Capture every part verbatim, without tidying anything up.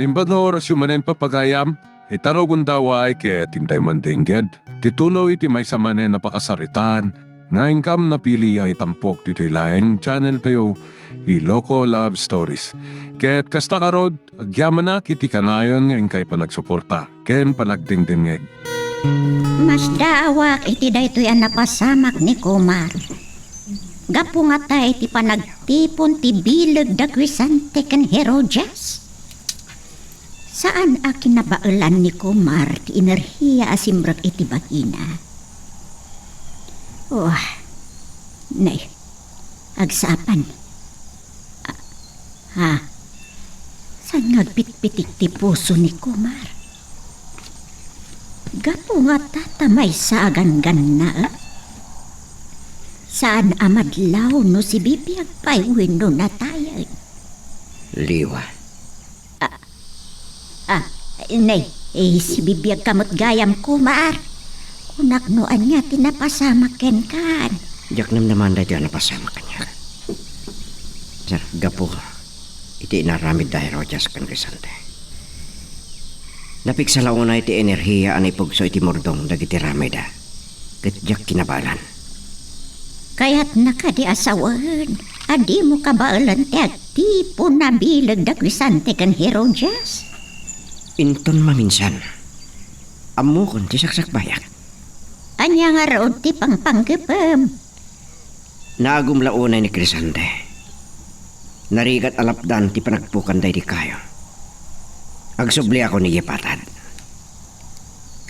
Imbag nga orasyo manen, papagayam, ita nga gundaway ket intay mandengged ti tuloy ti maysa manen a pakasaritaan nga inkam napili a itampok ditoy laeng channel tayo, Iloko Love Stories. Ket kasta ngarud, agyamanak iti kanayon nga inkay panagsuporta ken panagdengdengngeg. Masdaawak iti daytoy a napasamak ni Kumar. Gapu ngata iti panagtipon ti bileg da Crescente ken Herodias. Saan a kinabaelan ni Kumar ti enerhiya a simrek iti bagina. Oh, nay, agsaapan. Ah, ha? Saan nga agpitpitik ti puso ni Kumar? Gapu ngata ta maysa a gangganna, eh? Saan a madlaw no sibibiag pay wenno natayen. Liwa. Ah, ah, nay, eh, sibibiag ka met gayam, Kumar. Kunak no ania ti napasamak kenkan. Diak namnaman daytoy a napasamak kaniak. Sa, gapu iti inaramid da Herodias ken Crescente. Napigsa la unay ti enerhiya a naipugso iti murdom dagiti ramida, ket diak kinabaelan. Kayatna kadi a sawen a dimo kabaelan ti agtipon a bileg da Crescente ken Herodias? Inton maminsan, ammokon ti saksakbayak. Ania ngarud ti pangpanggepem? Naagum la unay ni Crescente. Narigat a lapdan ti panagpukan daydi kayo. Agsubliakon idiay patad.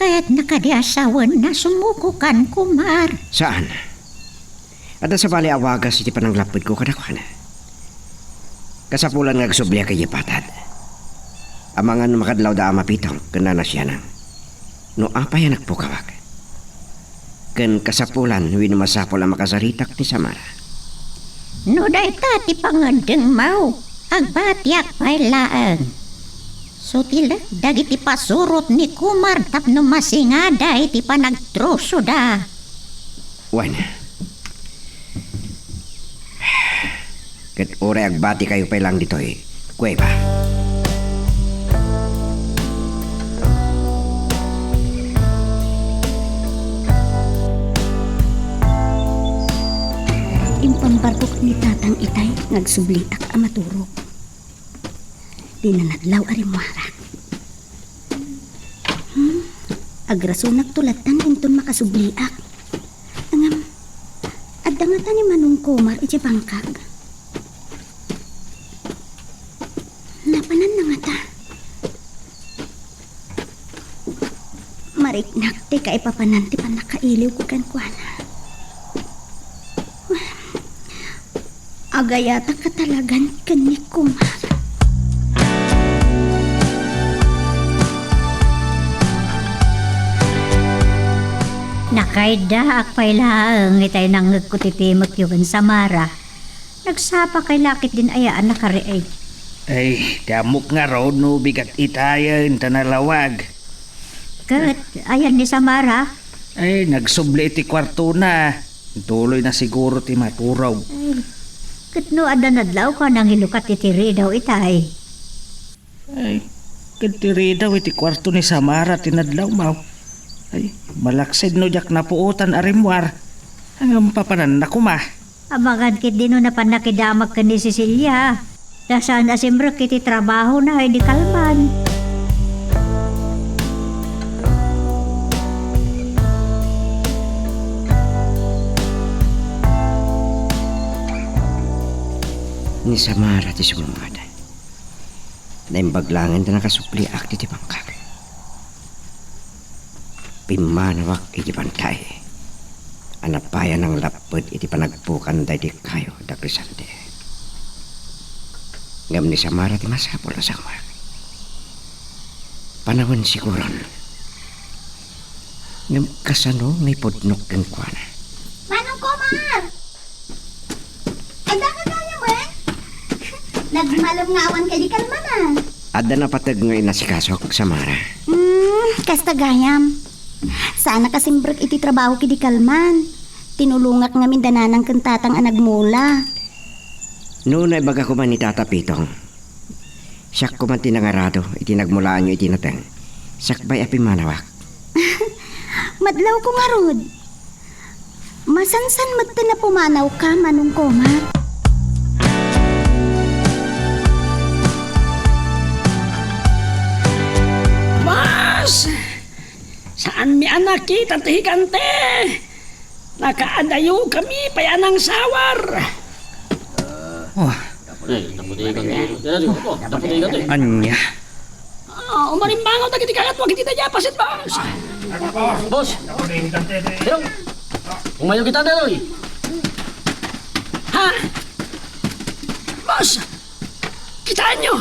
Kayatna kadi a sawen a sumukokan, Kumar? Saan. Adda sabali a wagas iti pananglappedko kadakuada. Kasapulan nga agsubliak idiay patad. Amangan no makadlawda a mapitong ken nanasianang. No apay a nagpukawak. Ken kasapulan wenno masapul a makasaritak ni Samara. No dayta ti pangngeddengmo, agbatiak pay laeng. Sutilek dagiti pasurot ni Kumar tapno masingada iti panagtrosoda. Wen. Ket uray agbatikayo pay laeng ditoy kuweba. Impambarkok ni Tatang itay nga agsubliak a maturog. Dina nadlaw a rimmuarak. Hmm? Agrasonakto latta inton makasubliak. Ngem, adda ngata ni Manong Kumar idiay bangkag? Napananna ngata? Mariknak ti kaipapanan ti pannakailiwko kenkuana. Agayatak a talagan ken ni Kumar. Nakaiddaak pay laeng itay nangngegko ti timekyo ken Samara. Nagsapa kay lakit din aya a nakariid. Ay, ti ammok ngarud no bigat itayen ta nalawag. Ket, ayan ni Samara? Ay, nagsubli iti kuartona. Tuloy na siguro ti maturog. Ay, ket no adda nadlaw ka nangilukat iti ridaw itay? Ay, ket ti ridaw iti kuarto ni Samara ti nadlaw, maw. Ay, malaksid no diak napuotan a rimmuar. Ngem papananna koma. Amangan ket dino napan nakidamak ken ni Cecilia. Ta saan a simrek iti trabahona idi kalman. Ni Samara ti sumungad. Naimbag laengen ta nakasubliak iti bangkag. Pimmanawak iti bantay a napayan a nanglapped iti panagpukan daydi kayo da Crescente. Ngem ni Samara ti masapul a sangoek. Panawen siguron. Ngem kasano nga ipudnok kenkuana? Manong Kumar! Adda ka gayam, eh? Nagmalem nga awan ka di kalman, ah. Adda napateg nga inasikasok, Samara. Hmm, kasta gayam. Saan a kasimrek iti trabaho ki di kalman. Tinulongak ngamin da nanang ken tatang a nagmula. No naibaga koma ni Tata Pitong, Siak koma ti nangarado iti nagmulaanyo iti nateng, sakbay a pimmanawak. Madlawko ngarud. Masansan metten a pumanawka, Manong Komar. Mas! Saanmi a nakita ti higante. Nakaadayokami pay a nangsawar. Oh. Ania? Ah, umarimbangaw dagiti kayatmo iti daydiay a paset, boss. Boss! Dayong! Umayo kita, Dayong! Ha? Boss! Kitaenyo!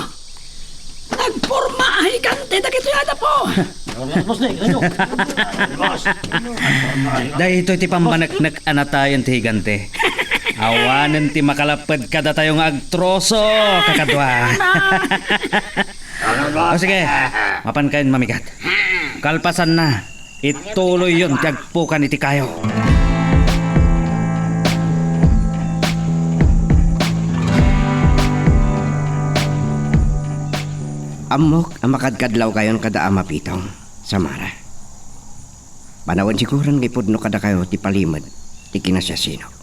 Nagporma a higante dagitoy a dapo! Boss, Dayong! Boss! Daytoy ti pammaneknek a natayen ti higante. Awanen ti makalapped kadatayo nga agtroso, kakadua. O sige, mapankayon mamigat. Kalpasanna, ituloyyon ti agpukan iti kayo. Ammok a makadkadlawkayon kada Ama Pitong, Samara. Panawen siguron nga ipudno kadakayo ti palimed ti kinasiasinok.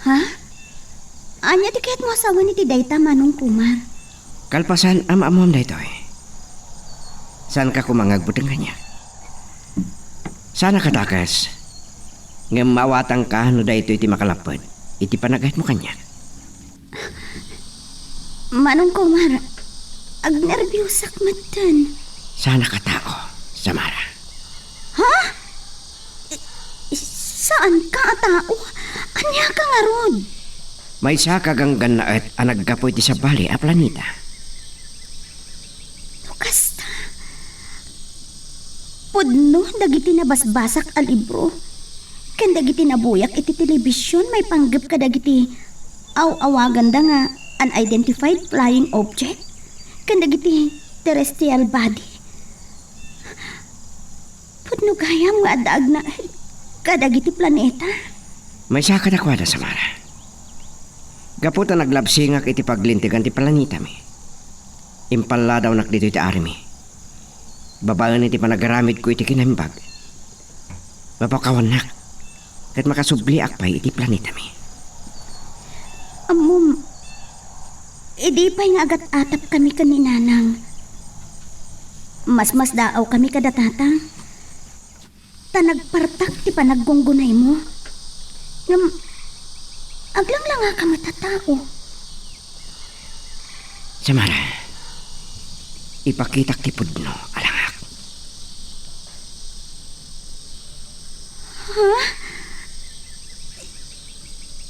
Ha? Ania ti kayatmo a sawen iti dayta, Manong Kumar? Kalpasan, am-ammoam daytoy. Saanka koma nga agbuteng kaniak. Saannak a dakes, ngem maawatangka no daytoy ti makalapped iti panagayatmo kaniak. Manong Kumar, agnerbiosak metten. Saannak a tao, Samara. Ha? I-, saanka a tao? Aniaka ngarud? Maysaka ganggannaet a naggapu iti sabali a planeta. No kasta, pudno dagiti nabasbasak a libro ken dagiti nabuyak iti telebision maipanggep kadagiti aw-awaganda nga unidentified flying object ken dagiti terrestrial body. Pudno gayam nga adda agnaed kadagiti planeta. Maysa kadakuada, Samara. Gapu ta naglabsingak iti paglintegan ti planetami, impalladawnak ditoy ti arimi. Babaen iti panagaramidko iti kinaimbag, mapakawannak ket makasubliak pay iti planetami. Ammom, idi pay nga agat-atapkami ken ni Nanang, masmasdaawkami kada Tatang. Ta nagpartak ti panaggungunaymo. Ngem, aglanglangaka met a tao. Samara, ipakitak ti pudno a langak. Ha?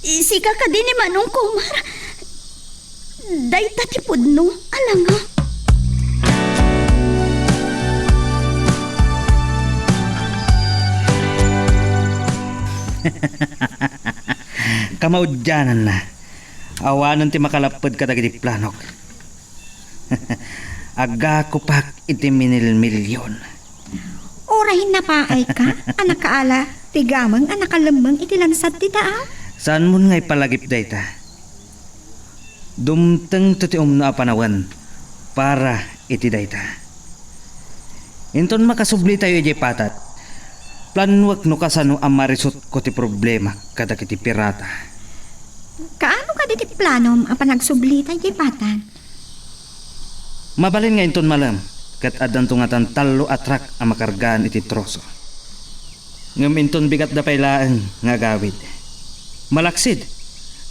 Sika kadi ni Manong Kumar? Dayta ti pudno a langak. Kamaudiananna, awanen ti makalapped kadagiti planok. Agakupak iti minilmilion. Uray napaayka a nakaala ti gameng a nakalemmeng iti lansad ti taaw? Saanmon nga ipalagip dayta. Dumtengto ti umno a panawen para iti dayta. Inton makasublitayo idiay patat, planuek no kasano a marisutko ti problema kadagiti pirata. Kaano kadi ti planom a panagsublita idiay patat? Mabalin nga inton malem, ket addanto ngatan tallo a truck a makargaan iti troso. Ngem inton bigatda pay laeng nga agawid, malaksid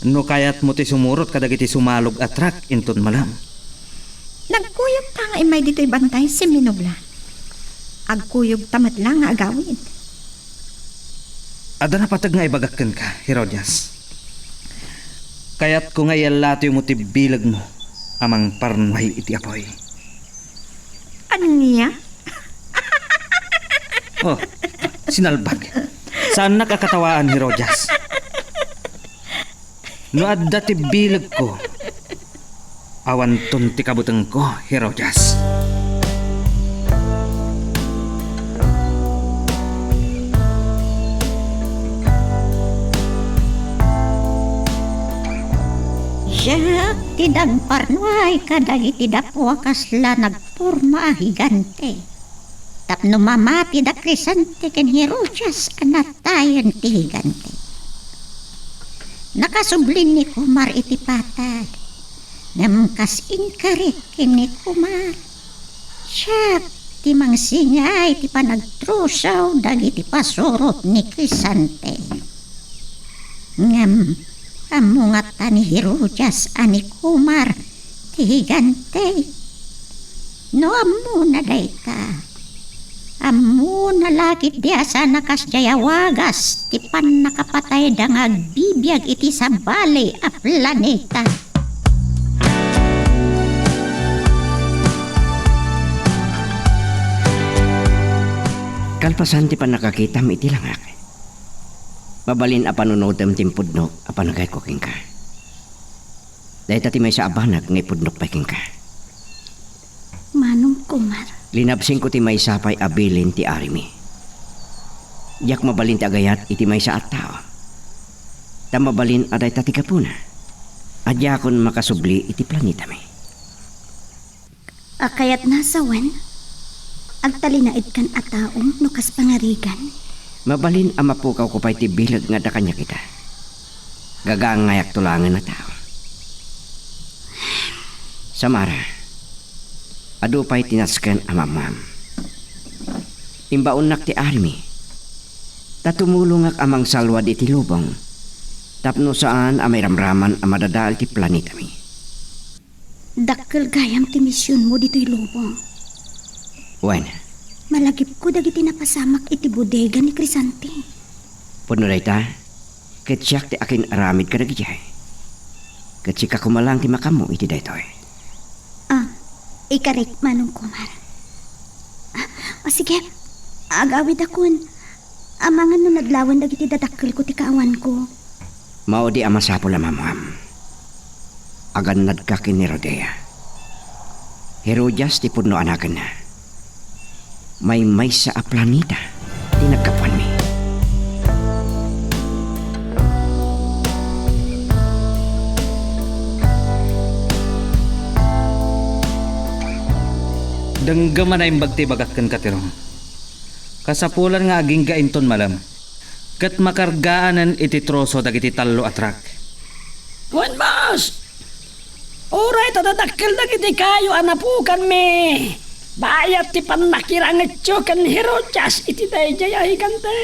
no kayatmo ti sumurot kadagiti sumalog a truck inton malem. Nagkuyogta nga immay ditoy bantay, Simminobla. Agkuyogta met la nga agawid. Adda napateg nga ibagak kenka, Herodias. Kayatko nga iyallatoymo ti bilegmo a mangparnuay iti apuy. Ania? Oh, sinalbag. Saannak a katawaan, Herodias. No adda ti bilegko, awanton ti kabutengko, Herodias. Diak ti dagparnuay kadagiti dapo a kasla nagporma a higante. Tapno mamati da Crescente ken Herodias a natayen ti higante. Nakasublin ni Kumar iti patad, ngem kas inkarik ken ni Kumar, siak ti mangsingay ti panagtroso dagiti pasurot ni Crescente. Ngem ammo ngata ni Herodias a ni Kumar ti higante. No ammona dayta, ammona la ketdi a saan a kasdiay a wagas ti pannakapatayda nga agbibiag iti sabali a planeta. Kalpasan ti pannakakitam iti langak, mabalin a panunotem ti impudnok a panagayko kenka. Dayta ti maysa a banag nga ipudnok pay kenka. Manong Kumar. Linabsingko ti maysa pay a bilin ti arimi. Diak mabalin ti agayat iti maysa a tao. Ta mabalin a dayta ti gapuna a diakon makasubli iti planetami. A kayatna sawen, agtalinaedkan a taom no kas pangarigan? Mabalin a mapukawko pay ti bileg nga adda kaniak ita. Gagangayakto laengen a tao. Samara, adu pay ti nasken a maammoam. Imbaonnak ti arimi, ta tumulongak a mangsalwad iti lubong tapno saan a mairamraman a madadael ti planetami. Dakkel gayam ti misionmo ditoy lubong. Wen. Malagipko dagiti napasamak iti bodega ni Crescente. Pudno dayta, ket siak ti akin-aramid kadagiti. Ket sika koma laeng ti makaammo iti daytoy. Ah, ikarik, Manong Kumar. Ah, o sige, agawidakon. Amangan no nadlawan dagiti dadakkelko ti kaawanko. Maudi a masapul a maammoam. Agannadka ken ni Rodea. Herodias ti pudno a naganna. Maymaysa a planeta ti naggapuanmi. Denggem a naimbag ti ibagak kenka, Tirong. Kasapulan nga agingga inton malem, ket makargaanen iti troso dagiti tallo a truck. Wen, boss! Uray ta dadakkel dagiti kayo a napukanmi, bayat ti pannakirangetyo ken Herodias iti daydiay a higante.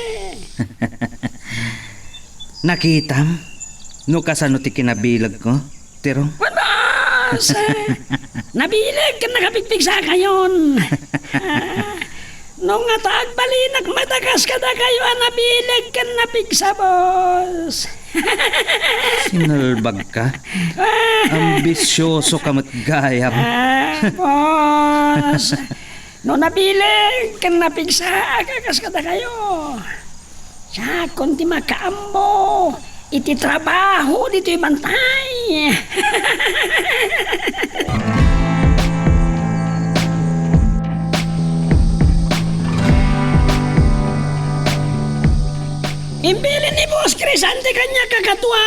Nakitam no kasano ti kinabilegko, Tirong? Wen, boss! Nabileg ken nakapigpigsakayon. Ah, no ngata agbalinak met a kas kadakayo a nabileg ken napigsa, boss. Sinalbagka? Ambisyosoka met gayam. Ah, boss. No nabileg ken napigsa a kas kadakayo, siakon ti makaammo iti trabaho ditoy bantay. Imbilin ni Boss Crescente kaniak a kadua.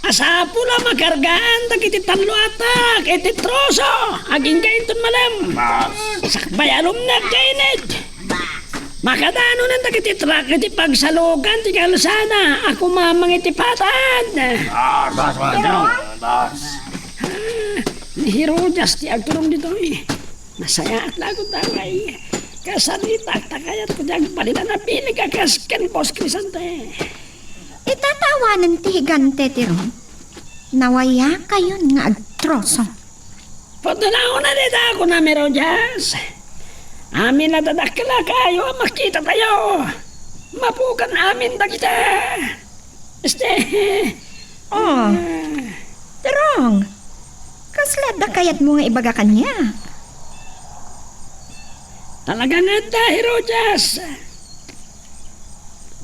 Masapul a makargaan dagiti tallo a truck iti troso agingga inton malem. Sakbay a lumnek diay init, makadanonen dagiti truck iti pagsalukan ti kalsada a kumamang iti patad. Boss, boss, boss, boss. Ah, ni Herodias ti agturong ditoy. Nasayaat laeng ta kay kasaritak ta kayatko ti agbalin a nabileg a kas ken Boss Crescente. Ita ta awanen ti higante, Tirong. Nawayakayon nga agtroso. Pudno la unay dayta a kunam, Herodias. Amin a dadakkel a kayo a makitatayo. Mapukan amin dagita. Este. Oh, Tirong, kasla adda kayatmo nga ibaga kaniak? Talaga nga adda, Herodias.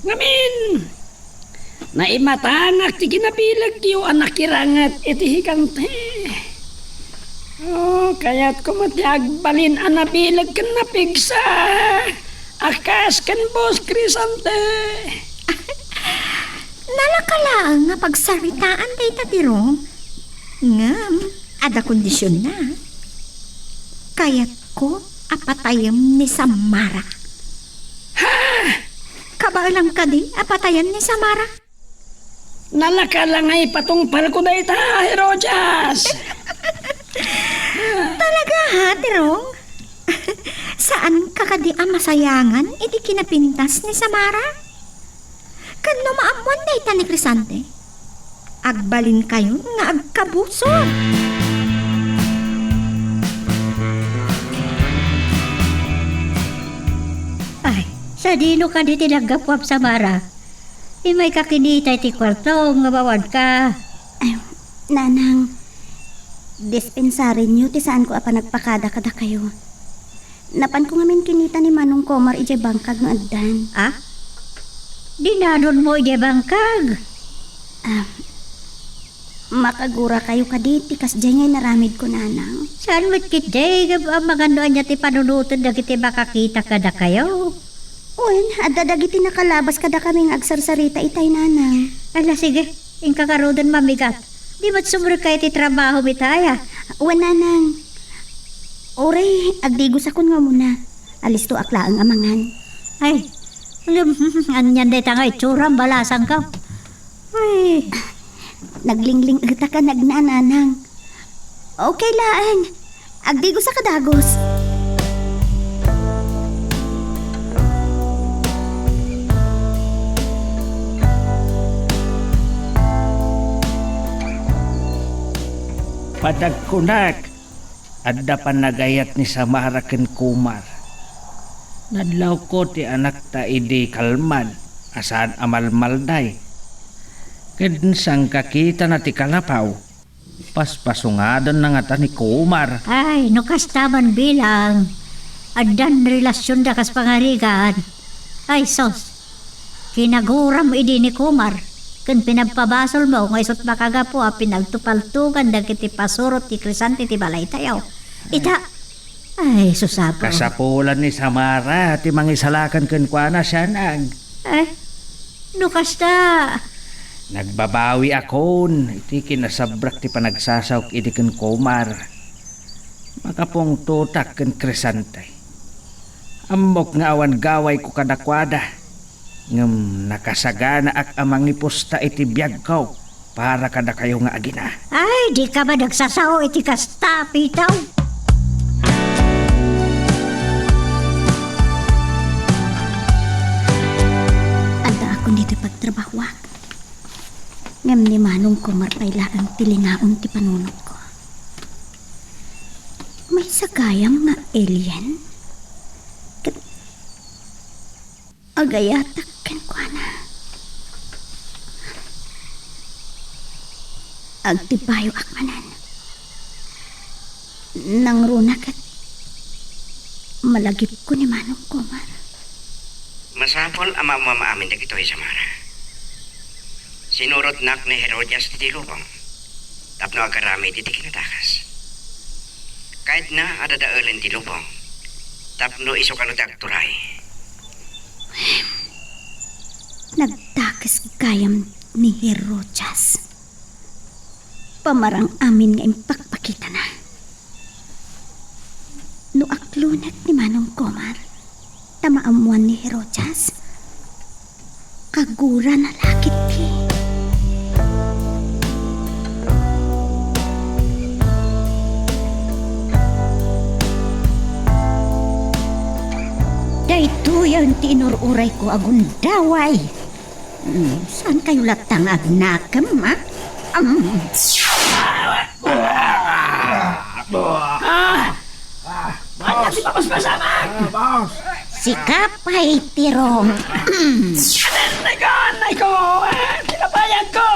Ngamin, naimatangak ti kinabilegyo a nakiranget iti higante. Oh, kayatko met ti agbalin a nabileg ken napigsa a kas ken Boss Crescente. Nalaka laeng nga pagsaritaan dayta, Tirong. Ngem, adda kondisionna. Kayatko a patayem ni Samara. Ha? Kabaelam kadi a patayem ni Samara? Nalaka la nga ipatungpalko dayta, Herodias! Talaga, ha, Tirong? Saanka kadi a masayangan iti kinapintas ni Samara? Ken no maammoan dayta ni Crisante, agbalinkayon nga agkabusor. Ay, sadino kadi ti naggapuam, Samara? Immayka kinita iti kuartom nga mawanka. Ay, Nanang, dispensarenyo ti saanko a panagpakada kadakayo. Napanko ngamin kinita ni Manong Komar idiay bangkag nga addan. Ah? Dinanonmo idiay bangkag? Ah, makagurakayo kadi ti kasdiay nga inaramidko, Nanang. Saan met ketdi, ngem amangan no ania ti panunoten dagiti makakita kadakayo? Wen, adda dagiti nakalabas kadakami nga agsarsarita itay, Nanang. Ala, sige, inka ngaruden mamigat. Di met sumrekka iti trabahom itay, a? Wen, Nanang. Uray, agdigusakon nga umuna. Alistoak laeng a mangan. Ay, ngem, anian dayta nga itsuram, balasangko. Ay. Naglingling-etak a nagna, Nanang. Okay laeng. Agdigosak a dagus. Padagkunak, adda panagayat ni Samara ken Kumar. Nadlawko ti anakta idi kalman a saan a malmalday. Ken sangkakitana ti kalapaw, paspasungadanna ngata ni Kumar. Ay, no kasta man bilang, addan relasionda kas pangarigan. Ay, sus, kinaguram idi ni Kumar, ken pinagpabasolmo nga isut' makagapu a pinaltupaltugan dagiti pasurot ti Crisante ti balaytayo. Ita, ay, sus Apo. Kasapulan ni Samara ti mangisalakan kenkuana, sianag. Eh, no kasta? Nagbabawiakon iti kinasabrak ti panagsasaok idi ken Kumar. Makapungtotak ken Crisante. Ammok nga awan gawayko kadakuada, ngem nakasaganaak a mangipusta iti biagko para kadakayo nga agina. Ay, dika met agsasao iti kasta, Pitaw. Addaakon ditoy pagtrabahoak. Ngem ni Manong Kumar pay laeng ti linaon ti panunotko. Maysa gayam nga alien? Ket agayatak kenkuana. Agtibayoak manen. Nangruna ket malagipko ni Manong Kumar. Masapul a maammuam amin dagitoy, Samara. Sinurotnak ni Herodias ti lubong tapno agaramid iti kinatakas. Kayatna a dadaelen ti lubong tapno isu kano ti agturay. Nagdakes gayam ni Herodias. Pamarang amin nga impakpakitana. No aklunek ni Manong Komar, ta maammuan ni Herodias, kagurana la ketdi. Daytoyen ti inur-urayko a gundaway. Hmm, saankayo latta nga agnakem, a? Am. Ah! Ania ti mapaspasamak? Sika pay, Tirong. Amen, ay ko, ay ko! Ah, sika pay, ay ko!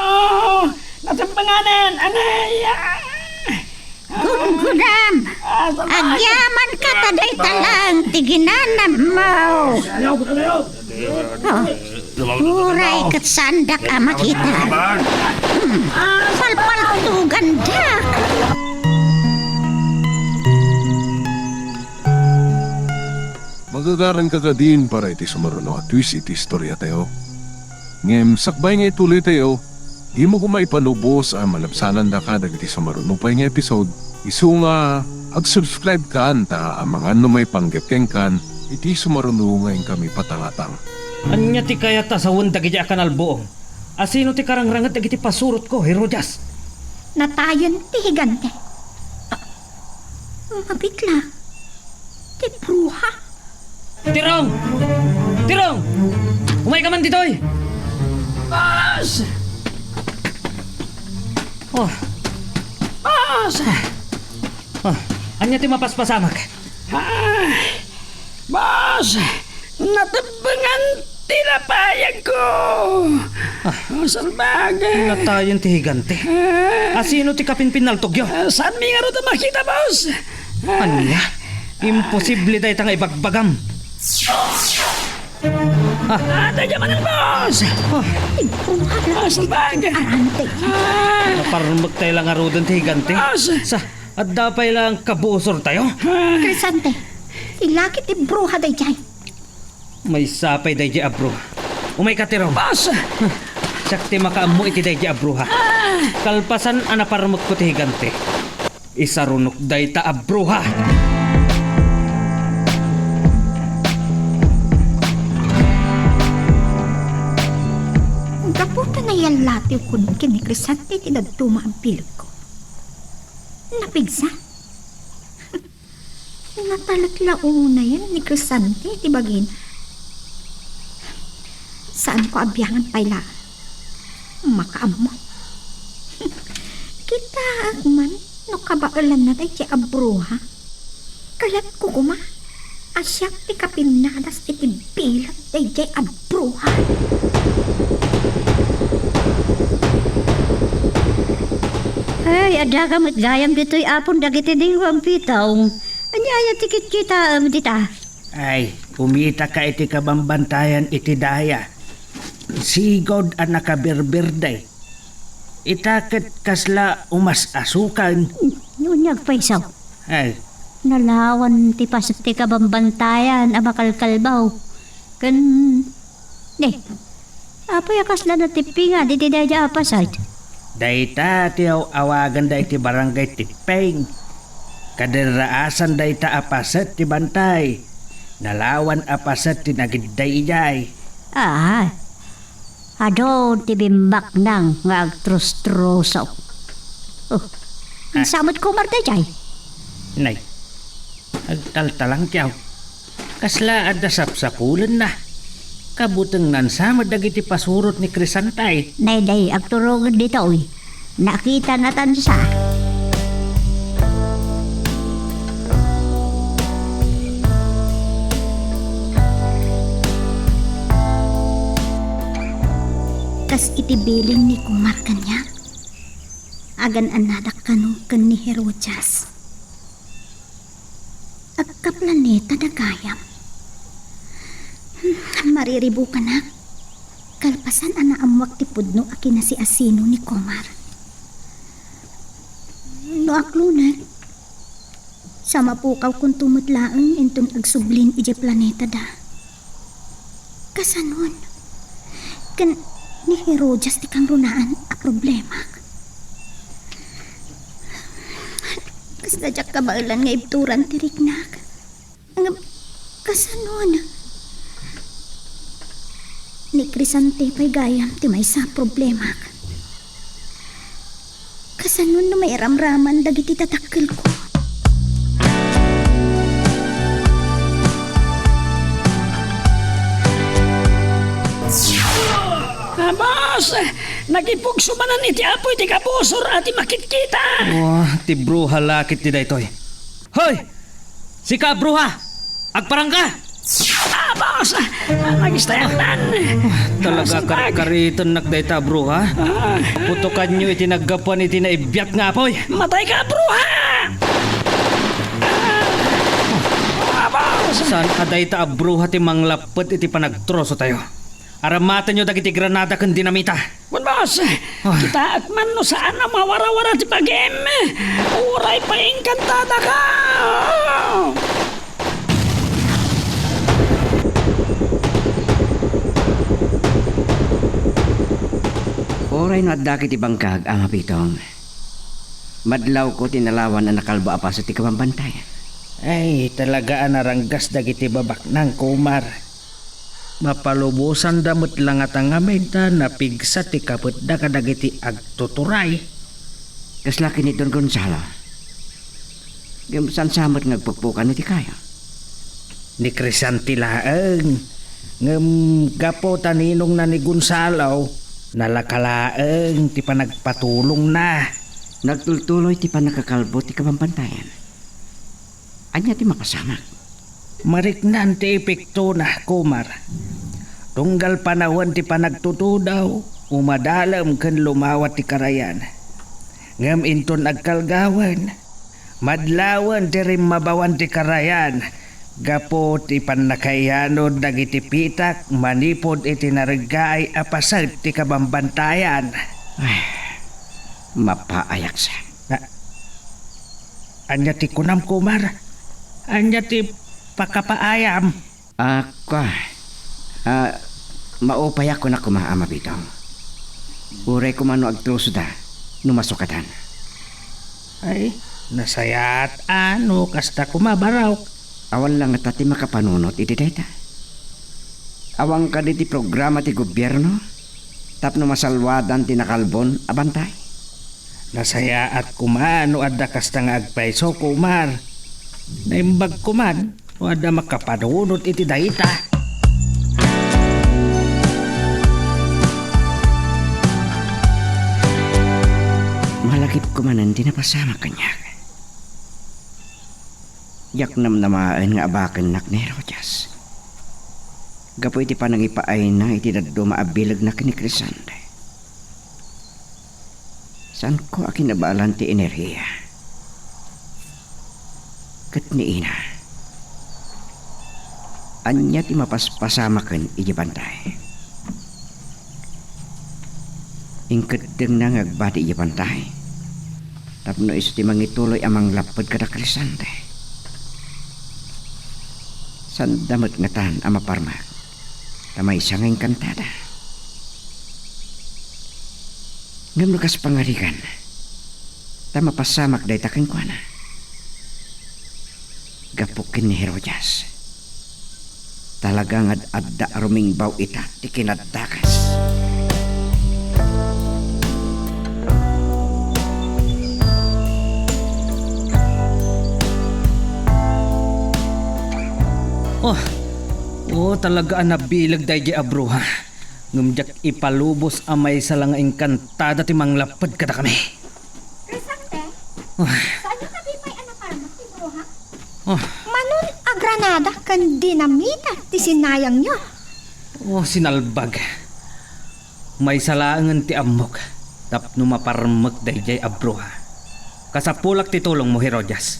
Natempenganen, anay! Ah! Gumgudam! Agyamanka ta dayta laeng ti ginanammo. Oh, uray ket saandak a makita. Hmm, palpaltugandak. Magagaranka kadin para iti sumaruno a twist iti istoriatayo. Ngem sakbay nga ituloytayo, Dimo koma ipanubos a malabsanandaka dagiti sumaruno pay nga episode, isu nga ag-subscribe kan ta amangan no maipanggep kenkan iti sumaruno nga inkami patangatang. Ania ti kayat a sawen dagiti a kanalbuong? Asino ti karangranget dagiti pasurotko, Herodias? Natayen ti higante. Ah, mabitla. Ti bruha. Tirong! Tirong! Umayka man ditoy! Boss! Oh. Boss! Oh, ania ti mapaspasamak? Ah, boss! Natebbengan ti napayagko! Ah. Oh, salbag! Natayen ti higante. Ah. Asino ti kapinpinnaltogyo? Ah, saanmi ngarud a makita, boss? Ah. Ania? Imposible dayta nga ibagbagam. Ah. Ah, dayta manen, boss! Ah. Imbruha la. Ah, salbag! Arante. Ah. Naparmek tayo lang aruden ti higante. Boss! Sa, adda pay lang kabusortayo? Ah. Crescente, ilakit ti bruha dayjay. Maysa pay dayjay a bruha. Umayka, Tirong. Boss! Siak ti makaammo iti dayjay a bruha. Ah! Kalpasan a naparmekko ti higante, isarunok dayta a bruha. Gapu ta nayallatiw kuno ken ni Crescente ti dadduma a bilegko. Napigsa. Natalek la unayen ni Crescente ti bagina. Saanko a biangan pay la. Makaammo. Kitaek man no kabaelanna dayjay a bruha. Kayatko koma a siak ti kapinnadas iti bilat dayjay a bruha. Ay, addaka met gayam ditoy, Apon dagiti dinggo a pitong. Ania aya ti kitkitaem dita? Ay, kumitaka iti kabambantayan iti daya. Sigud a nakabirbirdi. Ita ket kasla umas-asukan. Ngunyan pay isu. Ay. Nalawan ti paset ti kabambantayan a makalkalbaw. Ken, ne, apay a kasla natippingan iti dayta a paset? Dayta ti aw-awaganda iti barangay tipping. Kaderraasan dayta a paset ti bantay. Nalawan a paset ti nagidday idiay. Ah, Adu ti bimbaknang nga agtrustroso. Oh, ah. Insa met Komar dayjay? Nay, agtaltalangkiaw. Kasla adda sapsapulenna. Kabutengnan sa met dagiti pasurot ni Crescente. Nay, day, agturongen ditoy. Nakitana tansa. Kas iti bilin ni Komar kaniak, agan-annadak kano ken ni Herodias. Agkaplaneta da gayam. Hmm, mariribukanak. Kalpasan a naammuak ti pudno a kinasiasino ni Komar. No aklonek, sa mapukawkonto met laeng inton agsublin idiay planetada. Kasanon? Ken ni Herodias ti kangrunaan a problemak. Kasla diak kabaelan nga ibturan ti riknak. Ngem, kasanon? Ni Crescente pay gayam ti maysa a problemak. Kasanon no mairamraman dagiti dadakkelko? Ah, boss! Nagipugso manen iti apuy ti kabusor a ti makitkita! Wah, ti bruha la ket ti daytoy. Hoy! Sika, bruha! Agparangka! Ah, boss! Ah, nagistayaknan! Ah, talaga, karkaritennak dayta a bruha. Ah. Putokanyo iti naggapuan iti naibiat nga apuy. Matayka, bruha! Ah, boss! Saan a dayta a bruha ti manglappet iti panagtrosotayo? Aramatenyo dagiti granada ken dinamita. Wen, boss, ah, kitaek man no saan a mawarawara ti bagim. Uray pay inkantadaka. Uray no adda ket ti bangkag, Ama Bitong, madlawko ti nalawan a nakalbo a paset ti kabambantayan. Ay, talaga a naranggas dagiti babaknang, Kumar. Mapalubosanda met la ngata ngamin ta napigsa ti kapetda kadagiti agtuturay. Kasla ken ni Don Gonzalo? Ngem saan sa met nga agpukpukan iti kayo? Ni Crisante laeng. Ngem gapu ta ninongna ni Gonzalo, nalaka laeng ti panagpatulongna. Nagtultuloy ti pannakakalbo ti kabambantayan. Ania ti mapasamak? Mariknan ti epektona, Kumar. Tunggal panawen ti panagtutudaw, umadalem ken lumawa ti karayan. Ngem inton agkalgawen, madlawen ti rimmabawan ti karayan gapu ti pannakaiyanod dagiti pitak manipud iti naraggaay a paset ti kabambantayan. Ay, mapaayak sa. Na, ania ti kunam, Kumar? Ania ti pakapaayam? Ah, kua. Ah, maupayak koma, Ama Bitong. Uray koma no agtrusoda, no masukatan. Ay, nasayaat a no kasta koma, Barok. Awan la ngata ti makapanunot iti dayta. Awan kadi ti programa ti gobierno tapno masalwadan ti nakalbon a bantay? Nasayaat koma no adda kasta nga agpayso, Kumar. Naimbag koma no adda makapanunot iti dayta. Malagip koma ti napasamak kaniak. Diak namnamaen nga abakennak ni Herodias gapu iti panangipaayna iti dadduma a bilegna ken ni Crisante. Saanko a kinabalan ti enerhia. Ket ni Ina, ania ti mapaspasamaken idiay bantay? Inkeddengna nga agbati idiay bantay tapno isu ti mangituloy a manglapped kada Crisante. Saanda met ngatan a maparmek ta maysa nga inkantada. Ngem no kas pangarigan, ta mapasamak dayta kenkuana. Gapu ken ni Herodias, talaga nga ad-adda a rumingbaw ita ti kinaddakas. Oh, oh, talaga a nabileg daydiay a bruha. Ngem diak ipalubos a maysa la nga inkantada ti manglapped kadakami. Crisante, ah, saanyo kadi pay a naparmek ti bruha? Ah. Mano a granada ken dinamita ti sinayangyo? Oh, sinalbag. Maysa laengen ti ammok tapno maparmek daydiay a bruha. Kasapulak ti tulongmo, Herodias.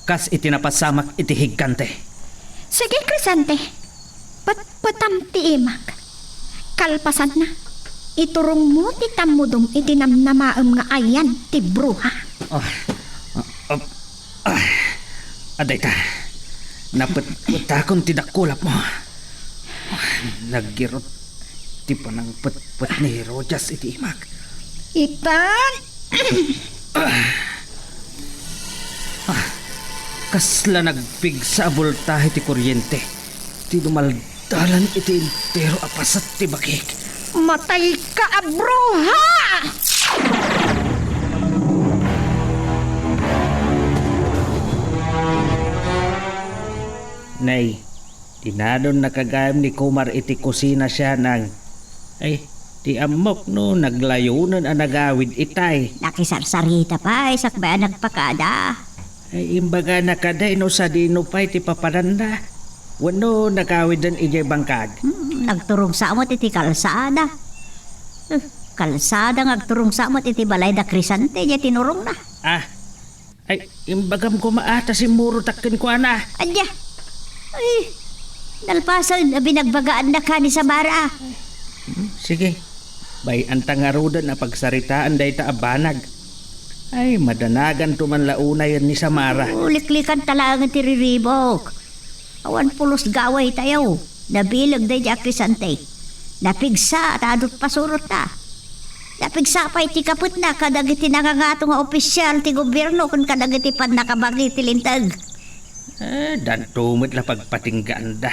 Kas iti napasamak iti higante. Sige, Crisante. Petpetam ti imak. Kalpasanna, iturongmo ti tammudom iti namnamaem nga ayan ti bruha. Ah, ah, ah, ah, adayta, napetpetakon ti dakulapmo. Ah, naggirot ti panangpetpet ni Herodias iti imak. Itan! Ah, kasla nagpigsa a boltahe ti kuryente ti dumaldalan iti entero a paset ti bakik. Matayka a bruha! Nay, Dinadon nakagayam ni Kumar iti kusina siya nang, ay, ti ammok no naglayonen a nagawid itay. Nakisarsarita pay sakbay a nagpakada. Ay, imbagana kadi no sadino pay ti papananda. Wenno nagawiden idiay bangkag. Hmm, nagturong sa met iti kalsada. Eh, kalsada nga agturong sa met iti balay da Crisante, diay tinurongna. Ah, Ay, imbagam koma a ta simmurotak kenkuana. Ania? Ay, nalpasen a binagbagaannak ni Samara. Hmm, sige. Bay-anta ngaruden a pagsaritaan dayta a banag. Ay, madanaganto man la unayen ni Samara. Oh, liklikanta laengen ti riribuk. Awan pulos gawaytayo. Nabileg daydiay a Crisante. Napigsa ta adut pasurotna. Napigsapay ti kapetna kadagiti nangangato nga opisial ti gobierno ken kadagiti pannakabagi ti linteg. Eh, danto met la pagpatinggaanda.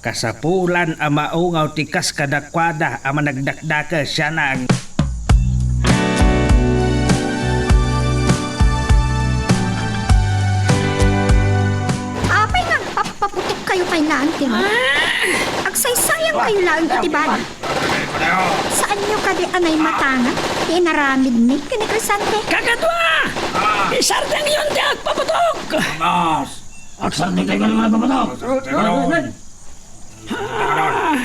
Kasapulan a maungaw ti kas kadakuada a managdakdakes, sianang. Apay nga agpapaputokkayo kayna, Anti Ron? Ah! Agsaysayangkayo laeng iti bana. Saanyo kadi a naimatangak ti inaramidmi ken ni Crescente? Kakadua! Ah! Isardengyon ti agpaputok! Mas! Agsardengtayo nga nagpaputok! Ah!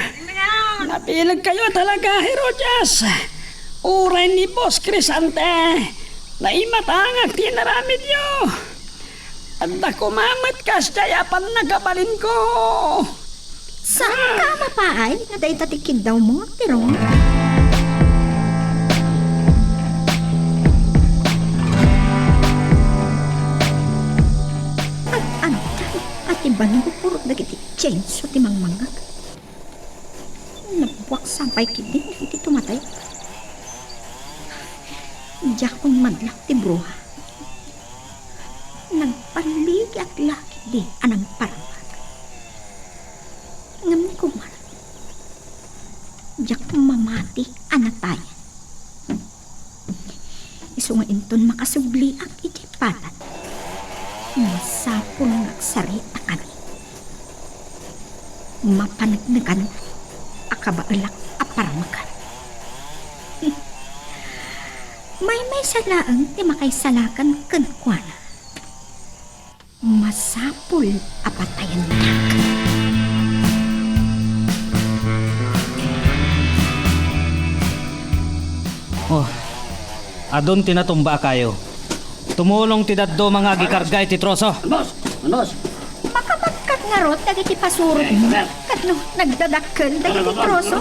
Napilegkayo talaga, Herodias! Uray ni Boss Crescente, naimatangak ti inaramidyo! Adda koma met kasdiay a pannakabalinko. Saanka a mapaay nga dayta ti kiddawmo, Tirong? Ag-antay a ti balingko puro dagiti tsenso ti mangmangngeg. Nagbuak sapay ketdi dagiti tumatay. Diakon madlak ti bruha. Nagpalligiak la ketdi a nangparangak. Ngem ni Kumar, diak mamati a natayan. Isu nga inton makasubliak idiay patad, masapul nga agsaritakami. Mapaneknekan a kabaelak a parmekan. Maymaysa laeng ti makaisalakan kenkuana. Masapul a patayennak. Oh, adun ti natumba a kayo. Tumulong ti dadduma nga agikarga iti troso. Boss! Boss! Makabagkat ngarud dagiti pasurot mo. Ket no, nagdadakkel dagiti troso.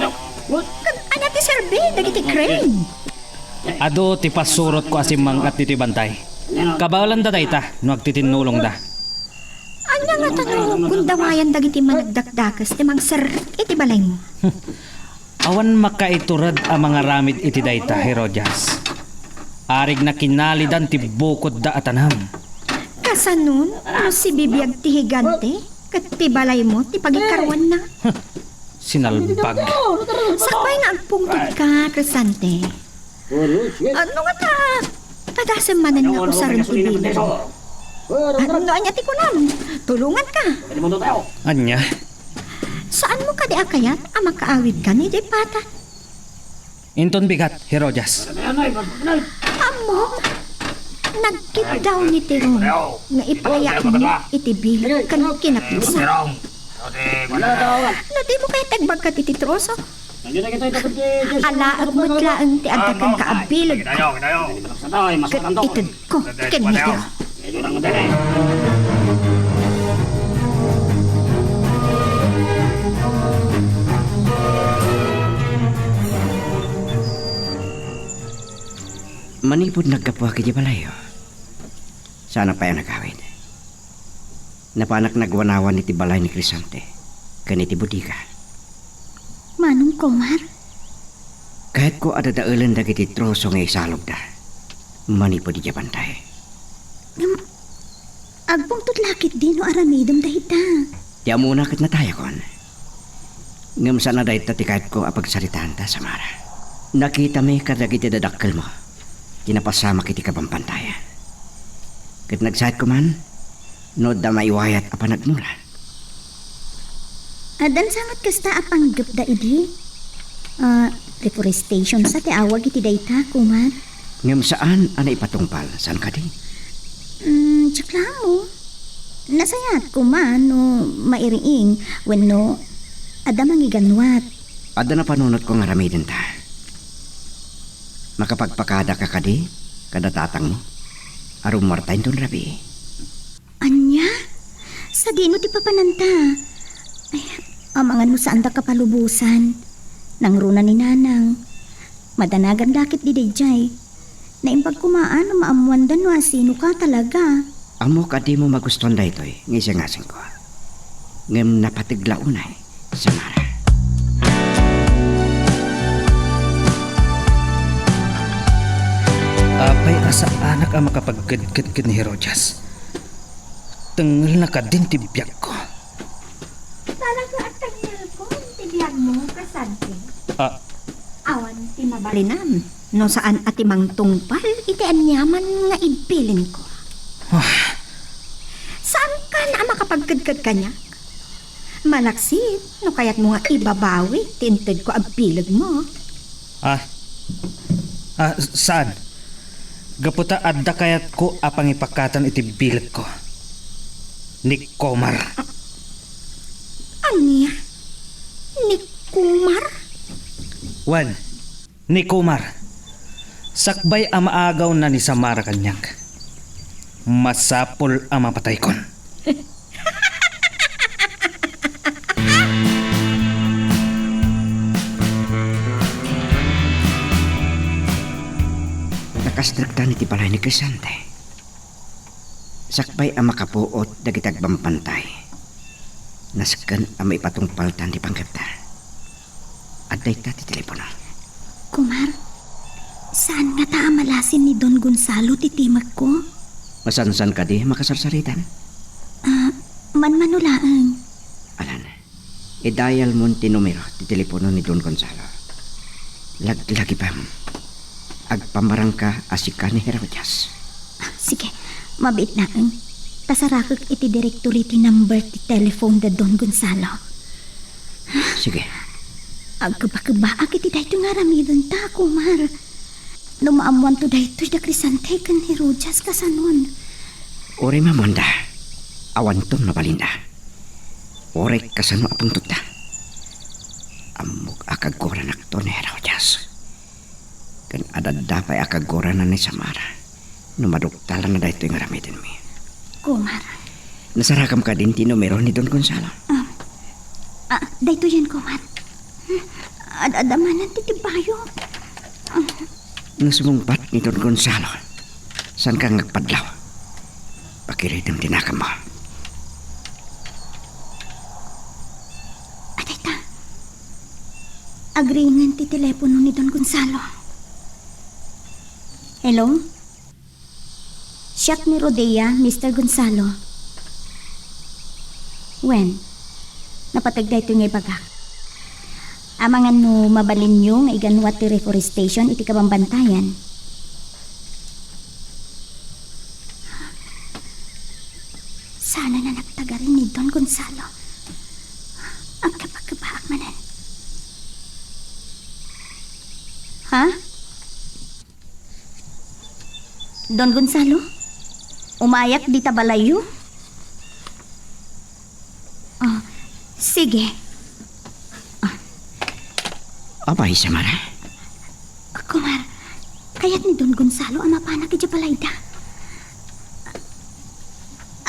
Ket ania ti serbi dagiti crane? Adu ti pasurotko a simmang-at ditoy bantay. Kabaelanda dayta no agtitinnulongda. Ania ngata no gundawayanda dagiti managdakdakes ti mangser iti balaymo? Awan makaitured a mangaramid iti dayta, Herodias. Arigna kinalidan ti bukodda a tanam. Kasanon no sibibiag ti higante ket ti balaymo ti pagikaruanna? Sinalbag. Sakbay nga agpungtodka, Crescente. Ano nga ta? Padasem manen nga usaren ti bilang. Ano ania ti kunam? Tulonganka. Ania? Saanmo kadi a kayat a makaawidkan idiay patad? Inton bigat, Herodias. Ammom, nagkiddaw ni Tirong nga ipayatmo iti bileg ken kinapigsa. No dimo kayat ti agbagkat iti troso, alaek met laeng ti adda kenka a bileg ket ited ko ken ni Tirong. Manipud naggapuak idiay balayyo, saanak pay a nagawid. Napanak nagwanawan iti balay ni Crescente ken iti bodega. Manong Kumar? Kayatko a dadaelen dagiti troso nga isalogda manipud idiay bantay. Ngem, agpungtot la ketdi no aramidem dayta. Ti ammona ket natayakon. Ngem saan a dayta ti kayatko a pagsaritaanta, Samara. Nakitami kadagiti dadakkelmo ti napasamak iti kabambantayan. Ket nagsayat koman no adda maiwayat a panagmula. Addan sa met kasta a panggepda idi? Ah, reforestation sa ti awag iti dayta, Kumar. Ngem saan a naipatungpal, saan kadi? Mm, diak la ammo. Nasayaat koma no mairiing wenno adda mangigannuat. Adda napanunotko nga aramidenta. Makapagpakadaka kadi kada tatangmo a rummuarta inton rabii? Ania? Sadino ti papananta? Ay, amangan no saanda kapalubosan. Nangruna ni Nanang. Madanaganda ketdi daydiay. Naimbag koma a no maammoanda no asinoka talaga. Ammok a dimo magustuan daytoy nga isiangasengko. Ngem napateg la unay, Samara. Apay a saanak a makapagkedked ken ni Herodias? Tengngelna kadin ti biagko. Talaga a tengngelko ti biagmo, Crisanti. Ah. Awan ti mabalinam no saan a ti mangtungpal iti aniaman nga ibilinko. Ah. Saankan a makapagkedked kaniak? Malaksid no kayatmo nga ibabawi ti intedko a bilegmo. Ah. Ah, saan? Gapu ta adda kayatko a pangipakatan iti bilegko. Ni Komar. Ania? Ni Komar? Wen, ni Komar. Sakbay a maagawna ni Samara kaniak, masapul a mapataykon. Nakasdrektan iti balay ni Crescente. Sakbay a makapuot dagiti agbambantay, nasken a maipatungpaltan ti panggepda. Adda ita ti telepono. Kumar, saan ngata a malasin ni Don Gonzalo ti timekko? Masansan kadi a makasarsaritan? Ah, manmano laeng. Alan, i-dial mon ti numero ti telepono ni Don Gonzalo. Laglagipem. Agpamarangka a sika ni Herodias. Ah, sige, mabiit laeng. Ta sarakek iti directory ti number ti telephone da Don Gonzalo. Sige. Agkebakebaak iti daytoy nga aramidenta, Kumar. No maammoanto daytoy da Crescente ken Herodias, kasanon? Uray maammoanda, awanton mabalinda. Uray kasano a pungtotda. Ammok a kaguranakto ni Herodias. Ken adda pay a kagurana ni Samara no maduktalna daytoy nga aramidenmi. Kumar. Nasarakam kadin ti numero ni Don Gonzalo? Ah, ah, daytoyen, Kumar. Ad-adda manen ti tibbayo. Ah. No sumungbat ni Don Gonzalo, saanka nga agpadlaw. Pakiridem ti naganmo. Adayta. Agringen ti telepono ni Don Gonzalo. Hello? Siak ni Rodea, Mister Gonzalo. Wen, napateg daytoy nga ibagak. Amangan no mabalinyo nga iganuat ti reforestation iti kabambantayan. Saan a nagtagarin ni Don Gonzalo? Agkebakebaak manen. Ha? Don Gonzalo? Umayak dita balayyo? Ah, sige. Ah. Apay, Samara? Kumar, kayat ni Don Gonzalo a mapanak idiay balayda.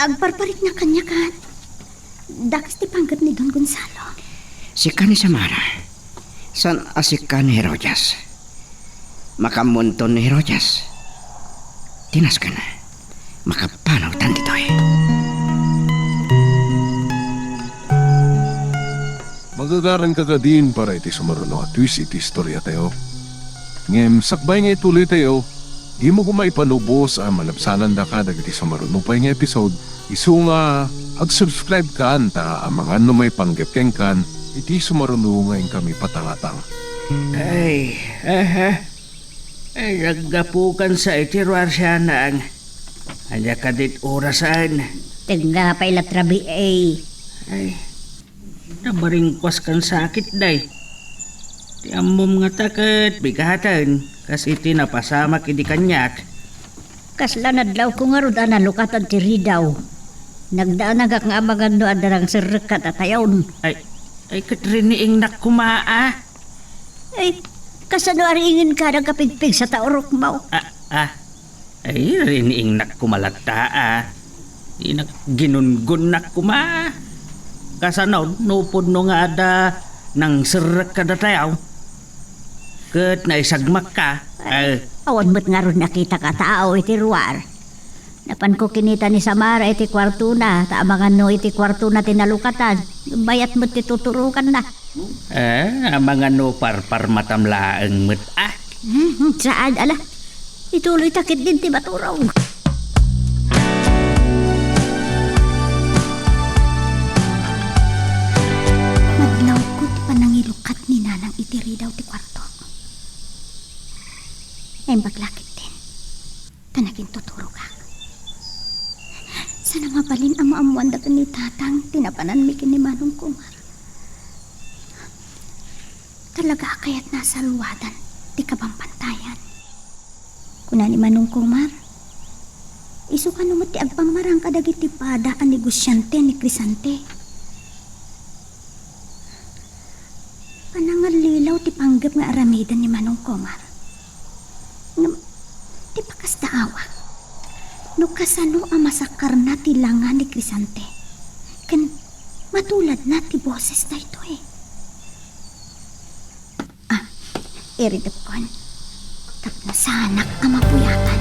Agparpariknak kaniak a dakes ti panggep ni Don Gonzalo. Sika ni Samara. Saan a sika ni Herodias. Makaammonton ni Herodias. Ti nasken, makapanawtan ditoy. Magagaranka kadin para iti sumaruno a twist iti istoriatayo. Ngem sakbay nga ituloytayo, dimo koma ipanubos a malabsanandaka dagiti sumaruno pay nga episode, isu nga ag-subscribe kan ta amangan no maipanggep kenkan iti sumaruno nga inkami patangatang. Ay, aha. Ay, naggapukan sa iti ruarsianang. Ania kadit orasan? Tengga pay la trabi, ay. Ay, nabaringkuas kan sakit, day. Ti ammom nga ta ket bigaten, kas iti napasamak idi kaniak. Kasla nadlawko ngarud a nalukatan ti ridaw. Nagdanagak nga amangan no adda nangserrekka datayon. Ay, ay, ket riniingnak koma, a. Ay, kasano a riingenka nagkapigpigsa ta urokmo? Ah, ah. Ay, riniingnak koma latta, a. Inak ginungonnak koma. Kasano, no pudno nga adda nangserrekka datayaw? Ket naisagmakka, ay. Awan met ngarud nakitak a tao iti ruar. Napanko kinita ni Samara iti kuartona, ta amangan no iti kuartona ti nalukatan. Bayat met ti tuturokanna. Eh, amangan no parparmatam laeng met, a. Hmm, hmm, saan, ala. Ituloyta ketdin ti maturog. Madlawko ti panangilukat ni Nanang iti ridaw ti kuarto. Naimbag la ketdin ta nagintuturogak. Saan a mabalin a maammoanda ken ni Tatang ti napananmi ken ni Manong Kumar. Talaga a kayatna a saluadan ti kabambantayan. Kuna ni Manong Kumar, isu kano met ti agpangmarang kadagiti pada a negosiante ni Crisante. Panangallilaw ti panggep nga aramiden ni Manong Kumar. Ngem, ti pakasdaawan, no kasano a masakarna ti langa ni Crisante, ken matuladna ti boses daytoy. Ah, iridepkon. Tapno saanak a mapuyatan.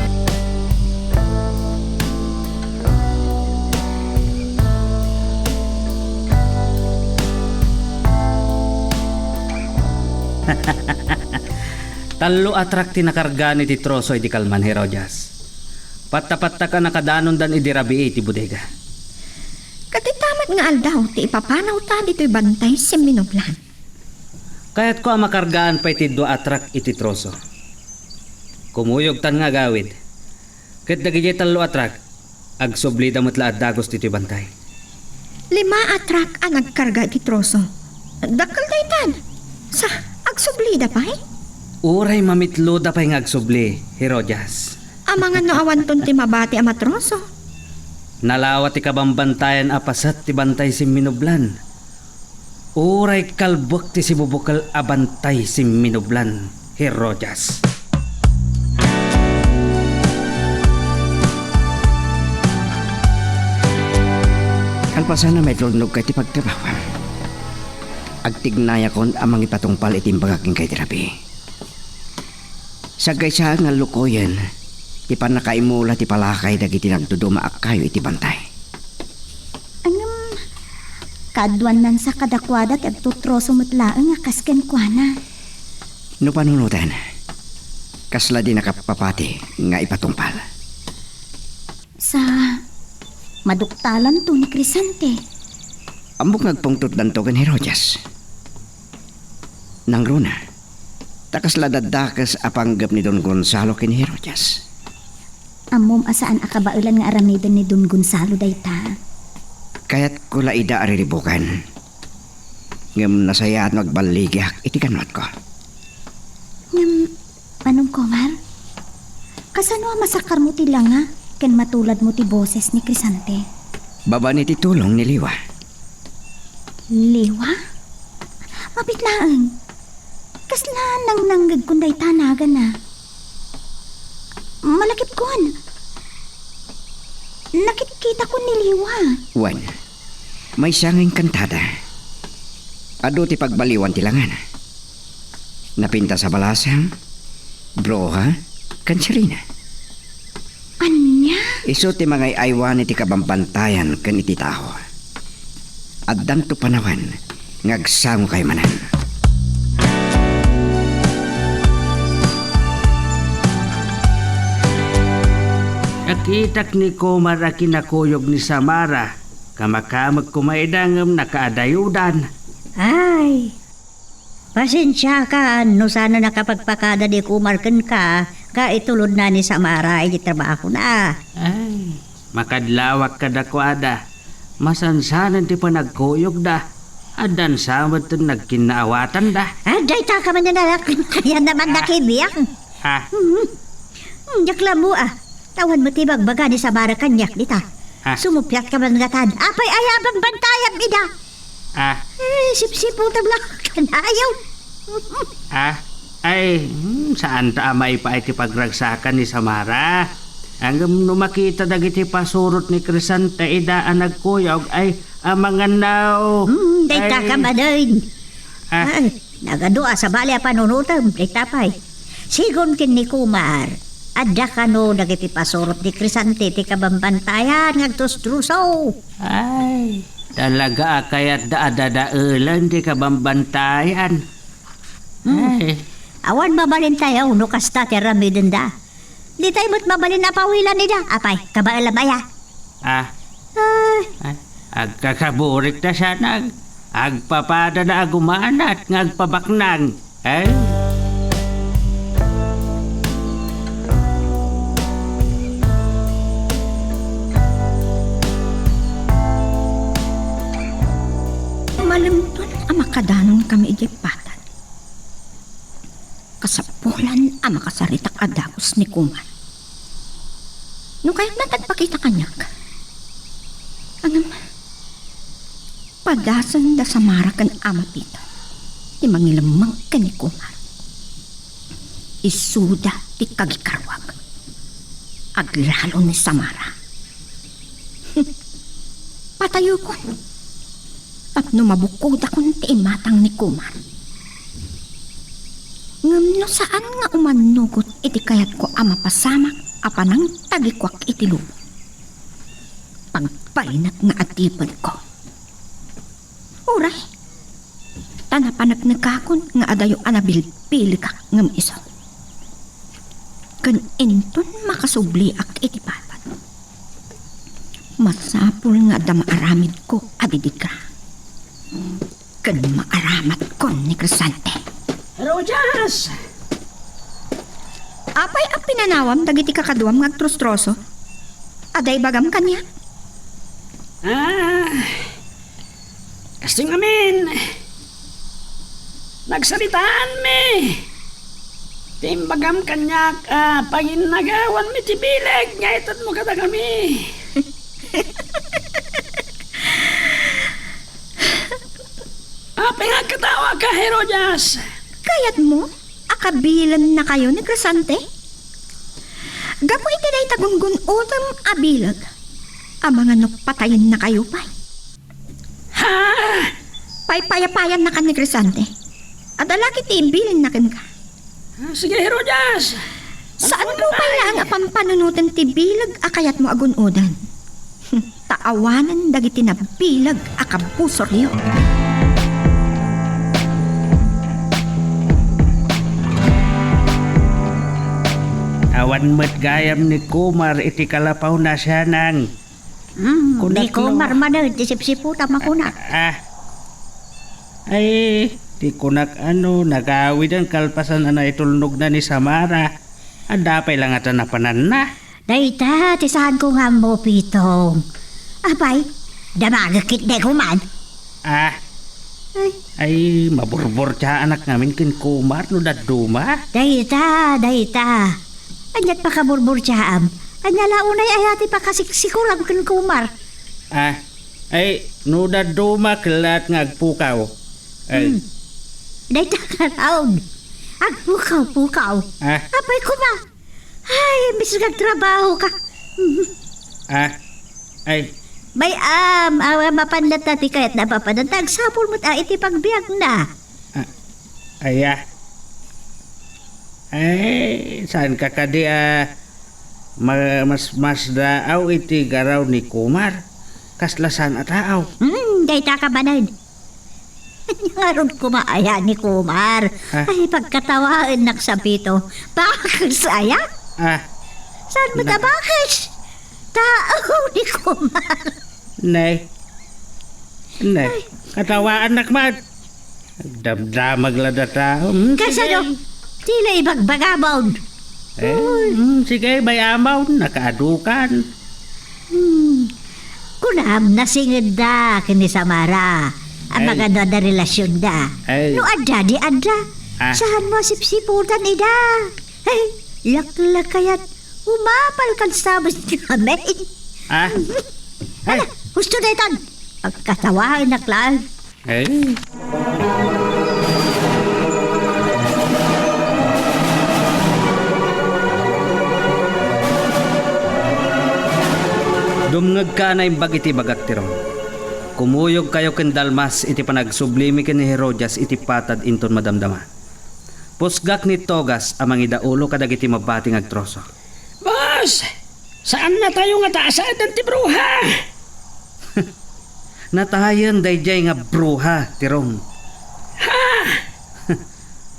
Tallo a truck ti nakarga ni ti troso idi kalman, Herodias. Patta-pattak a nakadanondan idi rabii ti bodega. Ket ita met nga aldaw ti ipapanawta ditoy bantay simminublan. Kayatko a makargaan pay ti dua a truck iti troso. Kumuyogtan nga agawid. Ket dagidiay tallo a truck, agsublida met la a dagus ditoy bantay. Lima a truck a nagkarga iti troso. Dakkel daytan. Sa, agsublida pay? Uray mamitloda pay nga agsubli, Herodias. Amangan no awanton ti mabati a matroso. Nalawa ti kabambantayan a paset ti bantay simminublan. Uray kalbek ti sibubukel a bantay simminublan, Herodias. Kalpasan a maitulnogka iti pagtrabahoam, agtignayakon a mangipatungpal iti imbagak kenka iti rabii. Sagaysaen nga lukoyen ti pannakaimula ti palakay dagiti nagduduma a kayo iti bantay. Ngem, kaaduannansa kadakuada ti agtutroso met laeng a kas kenkuana. No panunoten, kasla di nakapapati nga ipatungpal. Sa, maduktalanto ni Crisante. Ammok nga agpungtotdanto ken Herodias. Nangruna, ta kasla daddakes a panggep ni Don Gonzalo ken ni Herodias. Ammom a saan a kabaelan nga aramiden ni Don Gonzalo dayta. Kayatko la ida a riribuken. Ngem nasayaat no agballigiak iti kanuatko. Ngem, Manong Komar, kasano a masakarmo ti langa ken matuladmo ti boses ni Crisante? Babaen iti tulong ni Liwa. Liwa? Mapit laeng. Kasla nangnangngegkon dayta a nagana. Malakipkon. Nakitkitakon ni Liwa. Wen, maysa nga inkantada. Adu ti pagbaliwan ti langana. Napintas a balasang, bruha, ken sirena. Ania? Isu ti mangay-aywan iti kabambantayan ken iti tao. Addanto panawen nga agsangokayo manen. Nakitak ni Komar a kinakuyog ni Samara. Kamakamek koma ida ngem nakaadayodan. Ay, pasensiakan no saan a nakapagpakada ni Komar kenka nga itulodna ni Samara iti trabahona. Ay, makadlawak kadakuada. Masansanen ti panagkuyogda. Addansa met ti nagkinnaawatanda. Ah, dayta ka man, anak. Kaya naman Ah. nakibiang. Ah. Hmm. Hmm, diak lammo, ah. Awan met ti ibagbaga ni Samara kaniak dita. Ah. Sumuppiatka man ngatan. Apay aya a bambantayam ida? Ah. Eh, sipsiputam la kanayon. Ah. Ay, hmm, saanta a maipaay ti pagragsakan ni Samara. Ngem no makita dagiti pasurot ni Crisante ida a nagkuyog, ay, amangan no. Hmm, dayta Ay. ka manen. Ah. Ay, nagadu a sabali a panunotem, dayta pay. Sigun ken ni Kumar, adda kano dagiti pasurot ni Crisante ti kabambantayan nga agtusdruso? Ay, talaga a kayatda a dadaelen ti kabambantayan. Hmm. Ay. Awan mabalintayo no kasta ti aramidenda. Ditay met mabalin a pawilan ida. Apay, kabaelam aya? Ah. Ah. Ah, agkakaburik ta siya nag-, agpapada na agumanat nga agpabaknang. Eh? Malemton a makadanon kami idiay patad. Kasapulan a makasaritak a dagus ni Kumar. No kayatna ti agpakita kaniak. Ngem, padasen da Samara ken Ama Pito ti mangilemmeng ken ni Kumar. Isuda ti kagikaruak. Aglalo ni Samara. Patayokon. Tapno mabukodakon ti imatang ni Kumar. Ngem no saan nga umannugot iti kayatko a mapasamak a panangtagikuak iti lubong, pagpainak nga adipenko. Uray, ta napaneknekakon nga adayo a nabilbilegak ngem isu. Ken inton makasubliak iti patad, masapul nga adda maaramidko a didigra. Ken maaramatkon ni Crescente. Rojas! Apay a pinanawam dagiti kakaduam nga agtrostroso? Adda ibagam kaniak? Ah, Kastoy ngamin, nagsaritaanmi. Ti imbagam kaniak a panginnagawanmi ti bileg nga itedmo kadakami. Apay nga agkatawaka, Herodias? Kayatmo a kabilennakayo ni Crescente? Gapu iti dayta gungun-otem a bileg, amangan no patayennakayo pay. Ha? Paypayapayannakan ni Crescente. Adda la ket ti ibilinna kenka. Ah, sige, Herodias. Saanmo pay laeng a pampanunoten ti bileg a kayatmo a gun-odan. Ta awanen dagiti nabileg a kabusoryo. Awan met gayam ni Kumar iti kalapawna, sianang. Hmm, kunak ni Kumar no manen ti sipsiputam a kunak. Ah. Ay, ti kunak a no, nagawiden kalpasan a naitulnogna ni Samara. Adda pay la ngata napananna. Dayta ti saanko nga ammo, Pitong. Apay, damagek ketdi kuman. Ah. Ay. Ay, maburburtiaanak ngamin ken Kumar no dadduma. Dayta, dayta. Ania't pakaburburtiaam? Ania la unay aya ti pakasiksikuram ken Kumar? Ah, ay, no dadduma, kellat nga agpukaw. Ay. Hmm. Dayta karaon. Agpukaw-pukaw. Ah. Apay koma. Ay, imbes nga agtrabahoka. Ah, ay. Bay-am, awan mapan latta ti kayatna a papanan, ta agsapul met a iti pagbiagna. Ah, aya. Ay, saanka kadi a ma-, mas, masdaaw iti garaw ni Kumar? Kasla saan a taaw? Hmm, dayta ka manen. Ngarud koma aya ni Kumar. Ah. Ay, pagkatawaennak, San Pito. Bakes aya? Ah. Saan mo ta bakes? Tao ni Kumar. Nay. Nay. Ay. Katawaannak man. Damdamag la data. Hmm, kasano? Sige. Tila ibagbagamon. Eh, hmm, sige, bay-amon, nakaadukan. Hmm. Kunam, nasingedda ken ni Samara a magano da relasionda. Ay. No adda, di adda. Ah. Saan mo sipsiputan ida? Ay, laklakayat. Umapal kan sabes ni amin. Ah. Ala, ay. Husto daytan. Pagkatawaennak laeng. Eh? Dumngegka a naimbag iti ibagak, Tirong. Kumuyogkayo ken Dalmas iti panagsublimi ken ni Herodias iti patad inton madamdama. Pusgak ni Togas a mangidaulo kadagiti mabati nga agtroso. Boss! Saannatayo nga taasaden ti bruha! Natayen daydiay nga bruha, Tirong. Ha?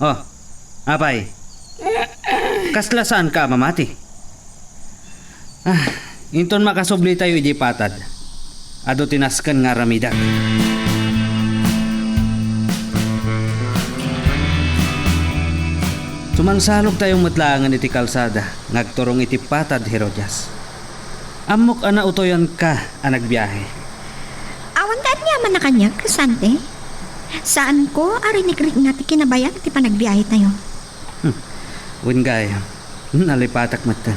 Oh, apay. Kasla saanka a mamati? Ah, inton makasublitayo idiay patad, adu ti nasken nga aramidek. Sumansalogtayo met laengen iti kalsada nga agturong iti patad, Herodias. Ammok a nautoyanka a nagbiahe. Awan ta aniamanna kaniak, Crisante. Saanko a rinikrikna ti kinabayan ti panagbiahetayo. Hmm. Wen gayam, nalipatak metten.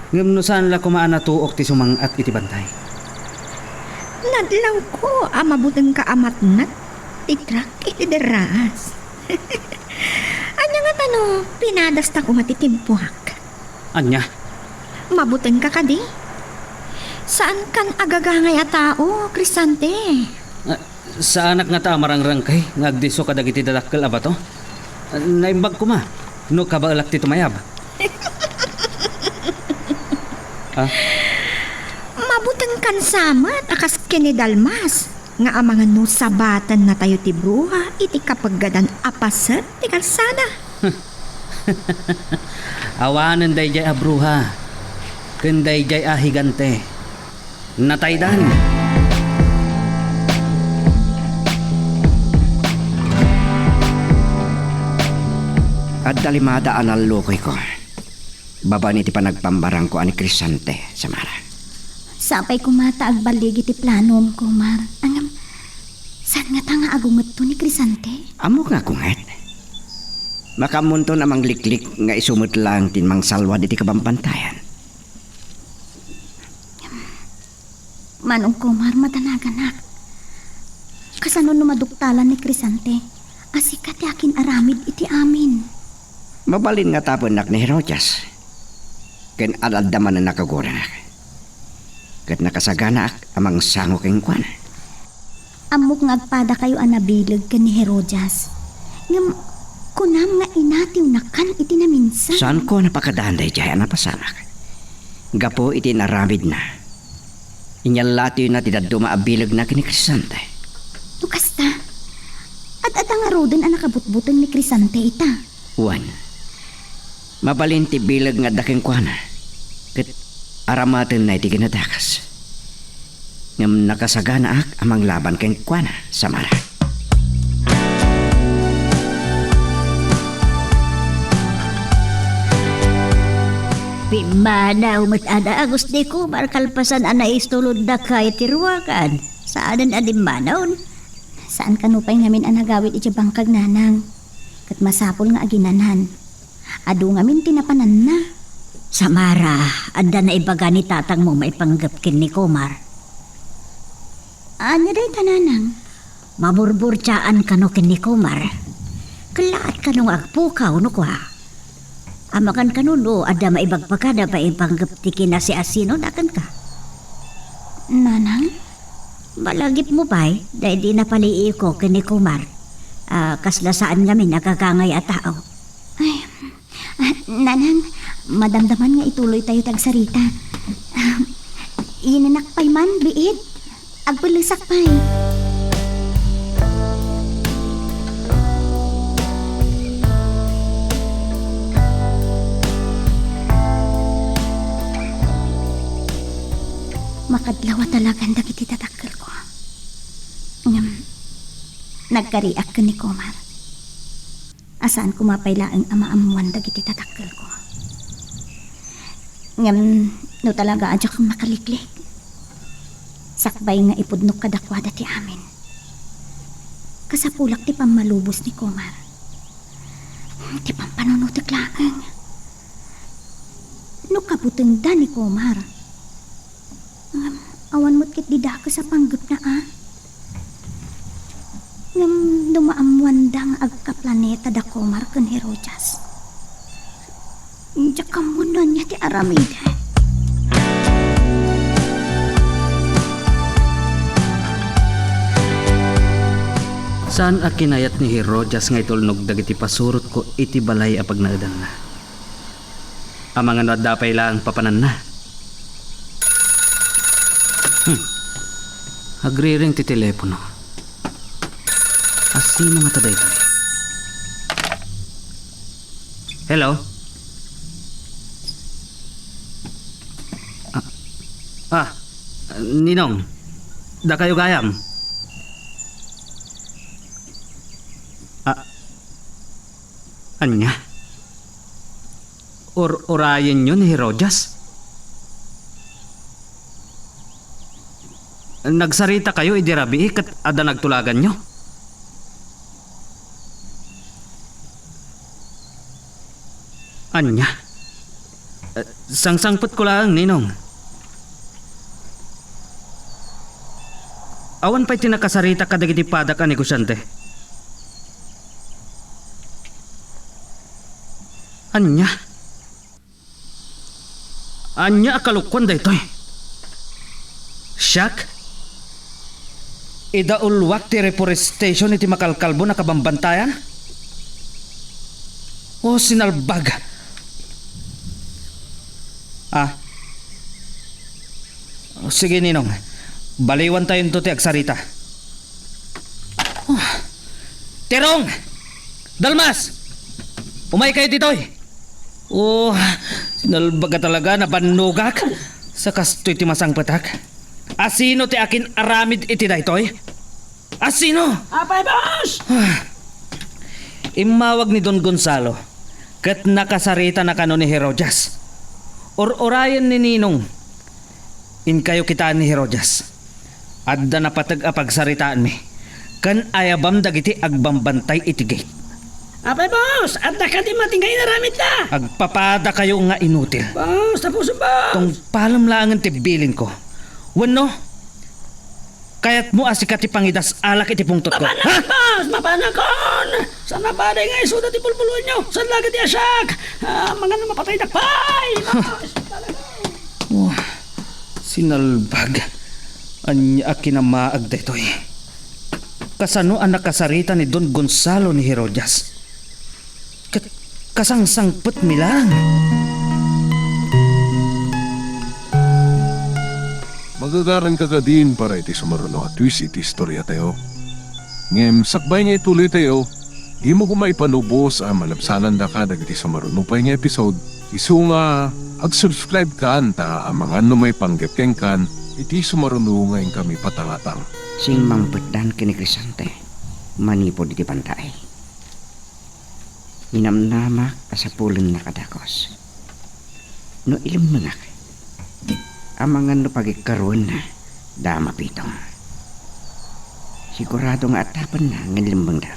Ngem no saan la koma a natuok ti sumang-at iti bantay? Nadlawko a mabutengka a matnag ti truck iti derraas. Ania ngata no pinadasta koma ti timpuak? Ania? Mabutengka kadi? Saankan a gagangay a tao, Crisante. Ah, saanak ngata a marangrangkay nga agdisso kadagiti dadakkel a bato. Ah, naimbag koma no kabaelak ti tumayab. Ah? Mabutengkan sa met a kas ken ni Dalmas nga amangan no sabatennatayo ti bruha iti kapeggadan a paset ti kalsada. Awanen daydiay a bruha ken daydiay a higante. Nataydan. Adda limada a nallukoyko babaen iti panagpambarangko a ni Crisante, Samara. Sapay koma ta agballigi ti planom, Komar. Ngem, saan ngata nga agungetto ni Crisante? Ammok nga agunget. Makaammonton a mangliklik nga isu met laeng ti mangsalwad iti kabambantayan. Manong Komar, madanaganak. Kasano no maduktalan ni Crisante a sika ti akin-aramid iti amin? Mabalin nga tapennak ni Herodias, ken ad-adda manen a kagurannak. Ket nakasaganaak a mangsango kenkuana. Ammok nga agpadakayo a nabileg ken ni Herodias. Ngem kunam nga inatiwnakan iti naminsan. Saanko a napakadaan daydiay a napasamak. Gapu iti inaramidna, inyallatoyna ti dadduma a bilegna ken ni Crisante. No kasta, ad-adda ngaruden a nakabutbuteng ni Crisante ita. Wen, mabalin ti bileg nga adda kenkuana, ket aramatenna iti kinadakes. Ngem nakasaganaak a manglaban kenkuana, Samara. Pimmanaw met a naangus ni Komar kalpasan a naistulod daka iti ruangan. Saanen a dimmanaw. Saan kano pay ngamin a nagawid iti bangkag, Nanang. Ket masapul nga aginanan. Adu ngamin ti napananna. Samara, adda naibaga ni tatangmo maipanggep ken ni Komar. Ania dayta, Nanang? Maburburtiaan kano ken ni Komar. Kellaat kano nga agpukaw no kua. Amangan kano no adda maibagbagana maipanggep ti kinasiasinona kenka. Nanang? Balagipmo pay, daydi napaliiko ken ni Komar. Ah, kasla saan ngamin a gagangay a tao. Ay, ah, Nanang, madamdaman nga ituloytayo ti agsarita. Ah, inenak pay man, biit. Agpellesak pay. Makadlaw a talagan dagiti dadakkelko. Ngem, nagkariak ken ni Komar. A saan koma pay laeng a maammoan dagiti dadakkelko. Ngem no talaga a diak makaliklik, sakbay nga ipudnok kadakuada ti amin. Kasapulak ti pammalubos ni Komar. Ti pampanunotek laeng. No kabutengda ni Komar, ngem awan met ketdi dakes a panggepna a. Ngem no maammoanda nga agkaplaneta da Komar ken Herodias, diak ammo no ania ti aramid. Saan a kinayat ni Herodias nga itulnog dagiti pasurotko iti balay a pagnaedanna. Amangan no adda pay laeng papananna. Hmm. Agriring ti telepono. A sino ngata daytoy? Hello? Ah, Ninong, dakayo gayam. Ah, ania? Ur-, urayenyo ni Herodias? Nagsarita kayo idi rabii ket adda nagtulaganyo? Ania? Eh, sangsangpetko laeng, Ninong. Awan pay ti nakasarita kadagiti padak a negosiante? Ania? Ania a kalokuan daytoy? Siak? Idaulwak ti reforestation iti makalkalbon a kabambantayan? O, sinalbag! Ah. O, sige, Ninong. Baliwantayonto ti agsarita. Oh. Terong! Dalmas! Umaykayo ditoy! Oh, sinalbag a talaga, nabannogak. Sa kastoy ti masangpetak. Asino ti akin-aramid iti daytoy? Asino? Apay, boss! Ah. Immawag ni Don Gonzalo, ket nakasaritana kano ni Herodias. Ur-urayen ni Ninong. Inkayo kitaen ni Herodias. Adda napateg a pagsaritaanmi, ken ayabam dagiti agbambantay iti gate. Apay, boss, adda kadi met nga inaramidda? Agpapadakayo nga inutil. Boss, tapusen, boss. Tungpalem laengen ti bilinko. Wenno, kayatmo a sika ti pangidas-alak iti pungtotko? Mapanakon, ha? Boss, mapanakon! Saan a padi nga isuda ti bulbuloenyo? Saan laeng ti asiak? Ah, mangan mapataydak pay, boss! Oh, sinalbag. Ania a kinamaag daytoy? Kasano a nakasarita ni Don Gonzalo ni Herodias? Ket kasangsangpetmi laeng. Magagaranka kadin para iti sumaruno a twist iti istoriatayo. Ngem sakbay nga ituloytayo, dimo koma ipanubos a malabsanandaka dagiti sumaruno pay nga episode. Isu nga, ag-subscribe kan ta amangan no maipanggep kenkan iti sumaruno nga inkami patangatang. Simmangpetdan ken ni Crisante manipud iti bantaay. Ninamnamak a sapulennak a dakes. No ilemmengak, amangan no pagikkaruenna da mapitong. Sigurado nga adda penna nga inlemmengda.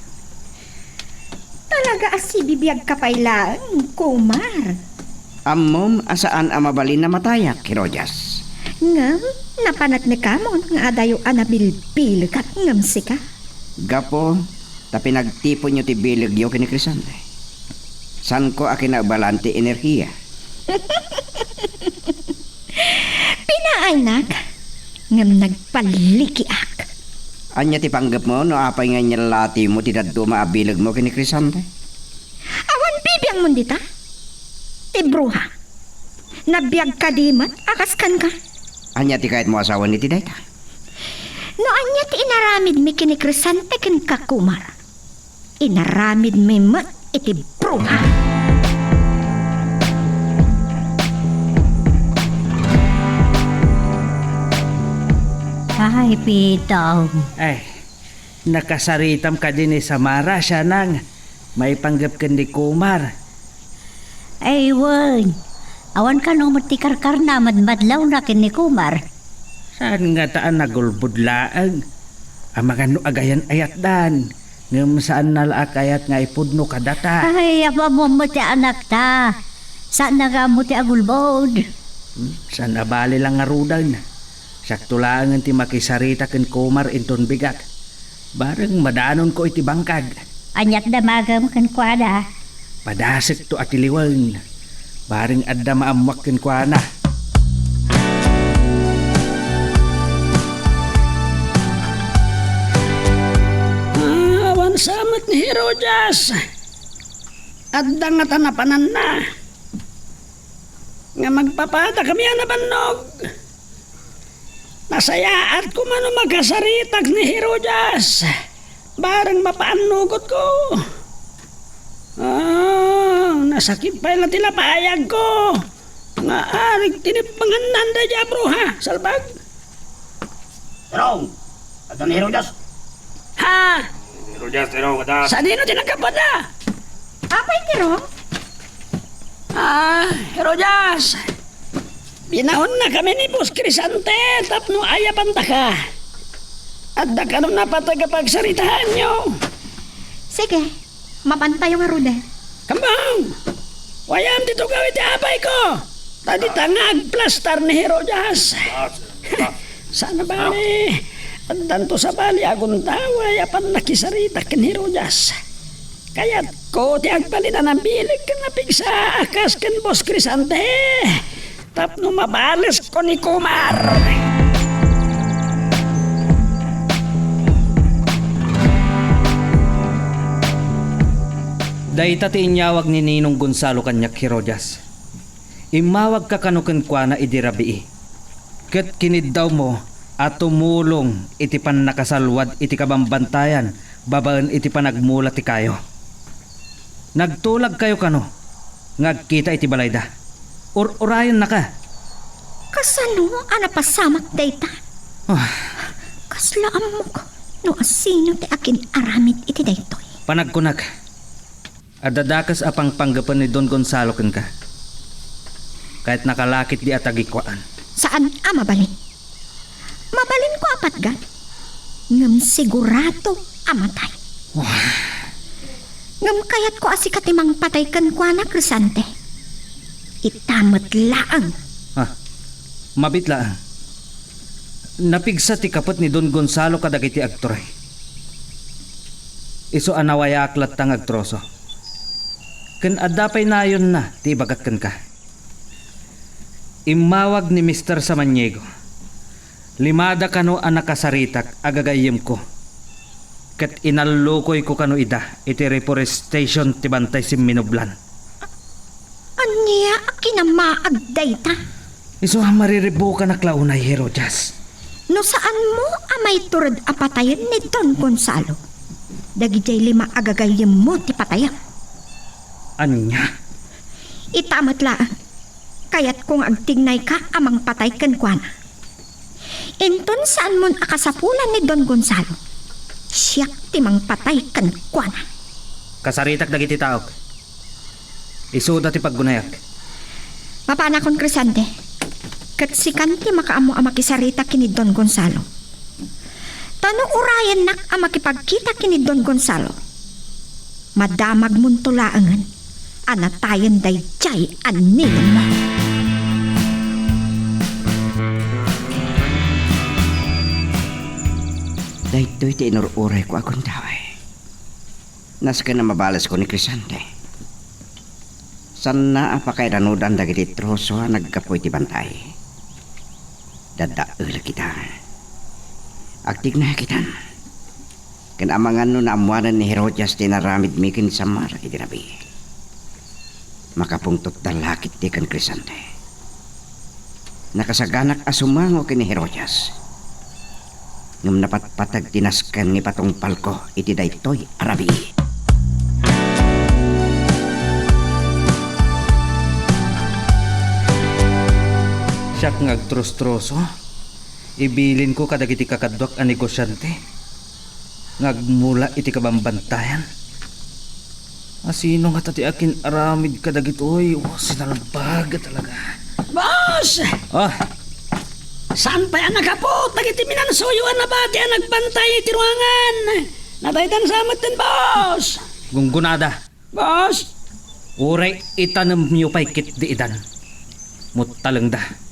Talaga a sibibiagka pay laeng, Kumar. Ammom a saan a mabalin a matayak, Herodias. Ngem, napaneknekamon nga adayo a nabilbilegak ngem sika. Gapu ta pinagtiponyo ti bilegyo ken ni Crisante. Saanko a kinabalan ti enerhiya. Pinaaynak, ngem nagpalikiak. Ania ti panggepmo no apay nga inyallatimo ti dadduma a bilegmo ken ni Crisante? Awan bibiangmon dita? Ti bruha. Nabiag kadi met a kas kenka? Ania ti kayatmo a sawen iti dayta? No ania ti inaramidmi ken ni Crisante ken ka Kumar, inaramidmi met iti bruha. Ay, Pitong. Ay, nakasaritam kadi ni Samara, sianang maipanggep ken ni Kumar. Ay, wen. Awan kano met ti karkarna madmadlawna ken ni Kumar. Saan ngata a nagulbod laeng? Amangan no agayan-ayatdan, ngem saanna la a kayat nga ipudno kadata. Ay, apammom met ti anakta. Saanna nga ammo ti agulbod. Hmm, saan a bali la ngaruden. Sakto laengen ti makisarita ken Kumar inton bigak. Bareng madanonko iti bangkag. Aniat damagem kenkuana? Padasekto a tiliwen. Bareng adda maammoak kenkuana. Ah, awan sa met ni Herodias. Adda ngata napananna nga magpapadakami a nabannog. Nasayaat koma no makasaritak ni Herodias. Bareng mapaannogotko. Ah, nasakit pay la ti lapayagko. Nga arig tinibbangan nanda dia bruha, salbag. Tirong, adda ni Herodias? Ha? Herodias, Tirong, adda. Sadino ti nagkapada? Apay, Tirong? Ah, Herodias, binaonna kami ni Boss Crisante tapno ayapantaka. Adda kano napateg a pagsaritaanyo? Sige, mapantayo ngaruden. Kambang! Wayam ti tugaw iti apay ko! Ta dita nga agplastar ni Herodias. Saan a bale, addanto sabali a gundaway a pannakisarita ken Herodias. Kayatko ti agbalin a nabileg ken napigsa a kas ken Boss Crisante tapno mabalesko ni Kumar. Dayta ti inyawag ni Ninong Gonzalo kaniak, Herodias. Immawagka kano kenkuana idi rabii, ket kiniddawmo a tumulong iti pannakasalwad iti kabambantayan babaen iti panagmula ti kayo. Nagtulagkayo kano nga agkita iti balayda. Ur-urayennaka. Kasano a napasamak dayta? Ah. Kasla ammok no asino ti akin-aramid iti daytoy. Panagkunak, adda dakes a pangpanggepen ni Don Gonzalo kenka. Kayatnaka la ketdi a tagikuaan. Saan a mabalin. Mabalinko a patgan, ngem sigurado a matay. Wah. Ngem kayatko a sika ti mangpatay kenkuana, Crisante. Ita met laeng. Ah, mabiit laeng. Napigsa ti kapet ni Don Gonzalo kadagiti agturay. Isu a nawayaak latta nga agtroso. Ken adda pay nayonna ti ibagak kenka. Immawag ni Mister Samaniego. Limada kano a nakasaritak a gagayyemko. Ket inallukoyko kano ida iti reforestation ti Bantay Simminublan. Ania a kinamaag dayta? Isu a mariribukanak la unay, Herodias. No saanmo a maitured a patayen ni Don Gonzalo, dagidiay lima a gagayyemmo ti patayem. Ania? Ita met laeng, kayatko nga agtignayka a mangpatay kenkuana. Inton saanmon a kasapulan ni Don Gonzalo, siak ti mangpatay kenkuana. Kasaritak dagiti taok. Isuda ti paggunayak. Mapanakon, Crisante. Ket sikan ti makaammo a makisarita ken ni Don Gonzalo. Ta no urayennak a makipagkita ken ni Don Gonzalo, madamagmonto laengen a natayen daydiay a ninongmo. Daytoy ti inur-urayko a gundaway. Nasken a mabalesko ni Crisante. Saanna a pakairanudan dagiti troso a naggapu iti bantay. Daddaelek ita. Agtignayak itan. Ken amangan no naammoanen ni Herodias ti inaramidmi ken ni Samara idi rabii. Makapungtotda la ketdi ken Crisante. Nakasaganak a sumango ken ni Herodias. Ngem napatpateg ti nasken nga ipatungpalko iti daytoy a rabii. Siak nga agtrostroso, ibilinko kadagiti kakaduak a negosiante nga agmula iti kabambantayan. Asino ngata ti akin-aramid kadagitoy? O, sinalbag talaga. Boss! Ah, saan pay a nakaput dagiti minansuyo a nabati a nagbantay iti ruangan? Nataydan sa metten, boss! Gunggunada. Boss! Uray itanemyo pay ketdi idan. Muttalengda.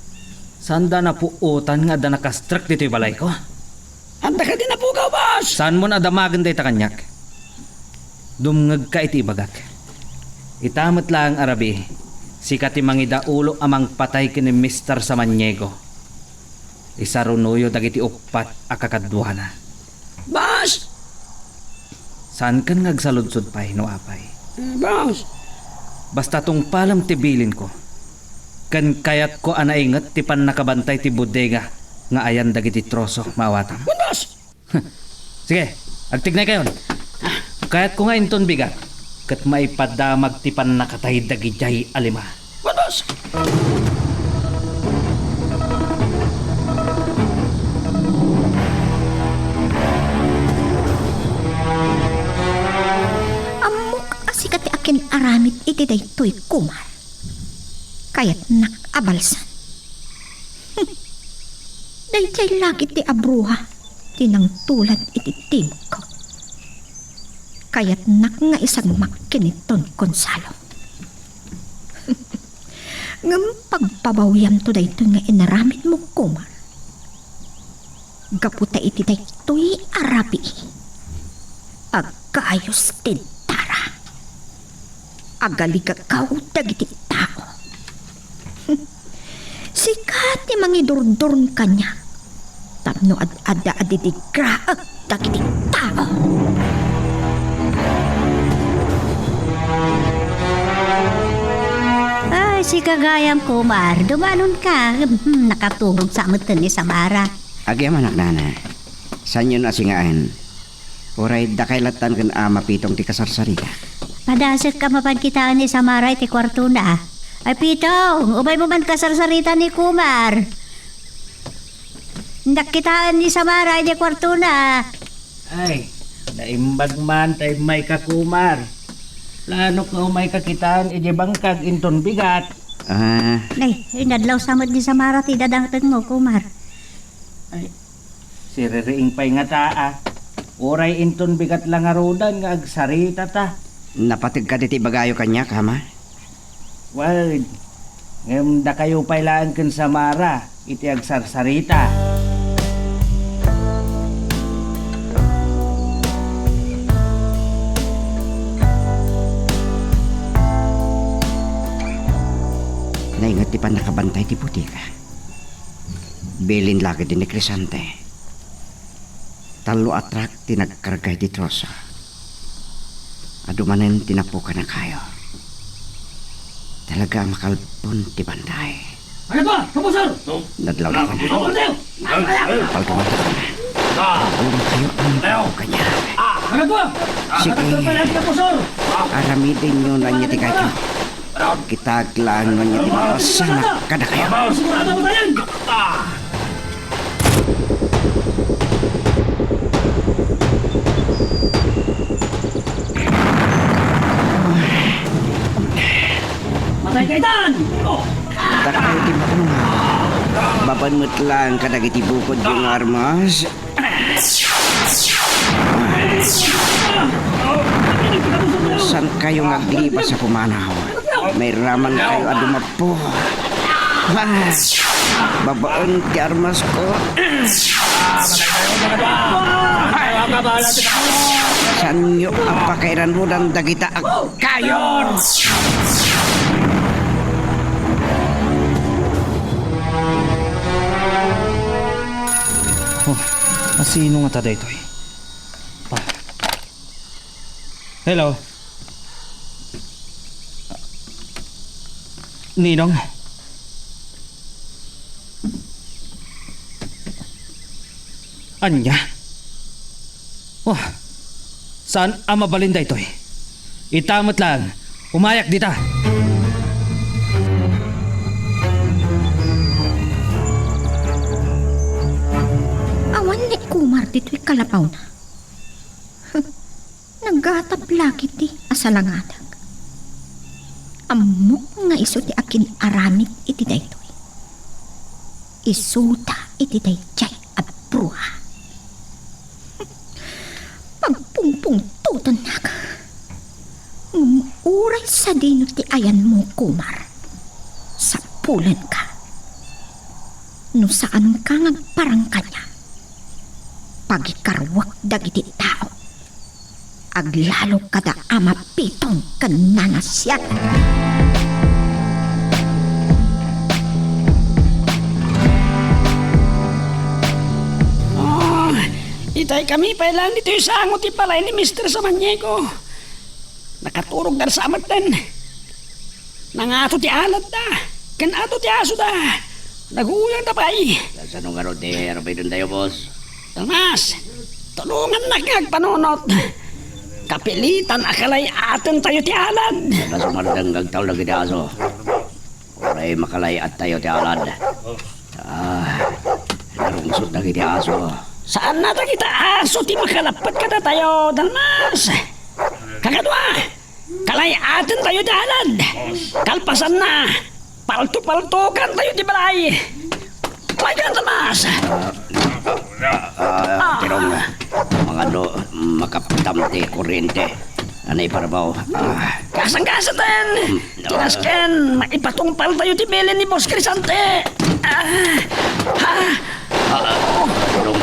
Saanda napuotan nga adda nakastrek ditoy balayko? Adda kadi napukaw, boss? Saanmon a damagen dayta kaniak? Dumngegka iti ibagak. Ita met laeng a rabii, sika ti mangidaulo a mangpatay ken ni Mister Samaniego. Isarunoyo dagiti uppat a kakaduana. Boss! Saankan nga agsaludsod pay no apay. Eh, boss! Basta tungpalem ti bilinko. Ken kayatko a nainget ti pannakabantay ti bodega nga ayan dagiti troso, maawatam. Wen, boss! Sige, agtignaykayon. Kayatko nga inton bigat, ket maipadamag ti pannakatay dagidiay a lima. Ammok a sika ti akin-aramid iti daytoy, Kumar. Kayatnak a balsan. Daydiay la ketdi a bruha ti nangtulad iti timekko. Kayatnak nga isagmak ken ni Don Gonzalo. Ngem pagbabawiamto daytoy nga inaramidmo, Kumar. Gapu ta iti daytoy a rabii, agayos ti dara. Agaligagaw dagiti tao. Sika ti mangidurdurong kaniak tapno ad-adda a didigraek dagiti tao. Ay, sika gayam, Kumar. Dumanonka. Hmm, nakaturogsa metten ni Samara. Agyamanak, nana. Saanyo a singaen. Uray dakay lattan ken Ama Pitong ti kasarsarita. Padasekka mapan kitaen ni Samara iti kuartona. Ay, Pitong, umaymo man kasarsarita ni Kumar. Innak kitaen ni Samara iti kuartona. Ay, naimbag man ta immayka, Kumar. Planok nga umayka kitaen iti bangkag inton bigat. Ah. Nay, inadlaw sa met ni Samara ti dadangtengmo, Kumar. Ay, siririing pay ngata, a. Uray inton bigat la ngaruden nga agsaritata. Napategka ditoy ibagayo kaniak, Ama? Wen, ngem dakayo pay laeng ken Samara iti agsarsarita. Nainget ti pannakabantay ti botika. Bilin la ketdi ni Crisante. Tallo a truck ti nagkarga iti troso. Adu manen ti napukan a kayo. Talaga a makalpon ti bantay. Ano ba? Kabusor! Nadlaw na kaniak. Kabusor! Palduan ta kaniak. Uray kayo ang kaniak. Ano ba? Sige. Kabusor! Aramidenyo no ania ti kayatyo. Kita aglaeng no ania ti marasanak kadakayo. Sigurado mo tayan! Matay ka itan! Oh! Dakayo ti mauna. Babaen met laeng kadagiti bukodyo nga armas. Saan kayo nga aglibas a pumanaw? Mairaman kayo a dumapo. Ah, babaen ti armas ko. Saanyo a pakairanrudan dagita a kayon! Oh, asino ngata daytoy? Pa. Hello. Ninong? Ania? Wah, saan a mabalin daytoy? Ita met laeng, umayak dita. Awan ni Kumar ditoy kalapawna. Nagatap la ketdi a salangadak. Ammok nga isu ti akin-aramid iti daytoy. Isuta iti daydiay a bruha. Pagpungpungtotennak. Ngem uray sadino ti ayanmo, Kumar, sapulenka. No saanka nga agparang kaniak, pagikaruak dagiti tao. Aglalo kada Ama Pitong ken Nana Siat. Ah, itay kami pay laeng ditoy sango ti balay ni Mister Samaniego. Nakaturogda sa metten. Nangato ti aladda, ken ato ti asoda. Naguyangda pay. Kasano ngarud ti aramidenyo, boss? Tomas, tulongannak nga agpanunot. Kapilitan a kalay-atentayo ti alad. Kasano ngarud nga agtaulak iti aso? Ay, makalay-attayo ti alad. Ah, narungsot dagiti aso. Saan a dagiti aso ti makalapped kadatayo, Dalmas. Kakadua, kalay-atentayo ti alad. Kalpasanna, palto-paltokantayo ti balay. Maykan, Dalmas. Ah, Tirong, mangano makaptam ti kuryente? Anay parabaw. Ah. Kasangkasaten! Tinasken, maipatungpaltayo ti bilin ni Boss Crisante. Ah, ha? Ah, Tirong,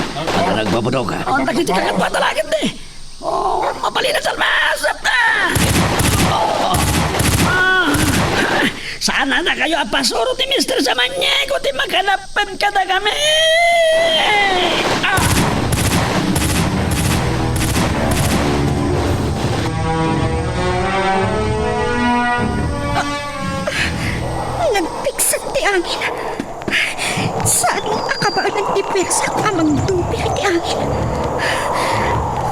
nagbabudok, ha? Oh, dagiti kakadua talaga, eh. Oh, mabalin a Dalmas! Ah! Oh! Ah! Saan a dakayo a pasurot ni Mister Samaniego ti makalapped kadakami? Ah! Nagpigsa ti angin. Saan a kabaelan ti puersak a mangdupir iti angin.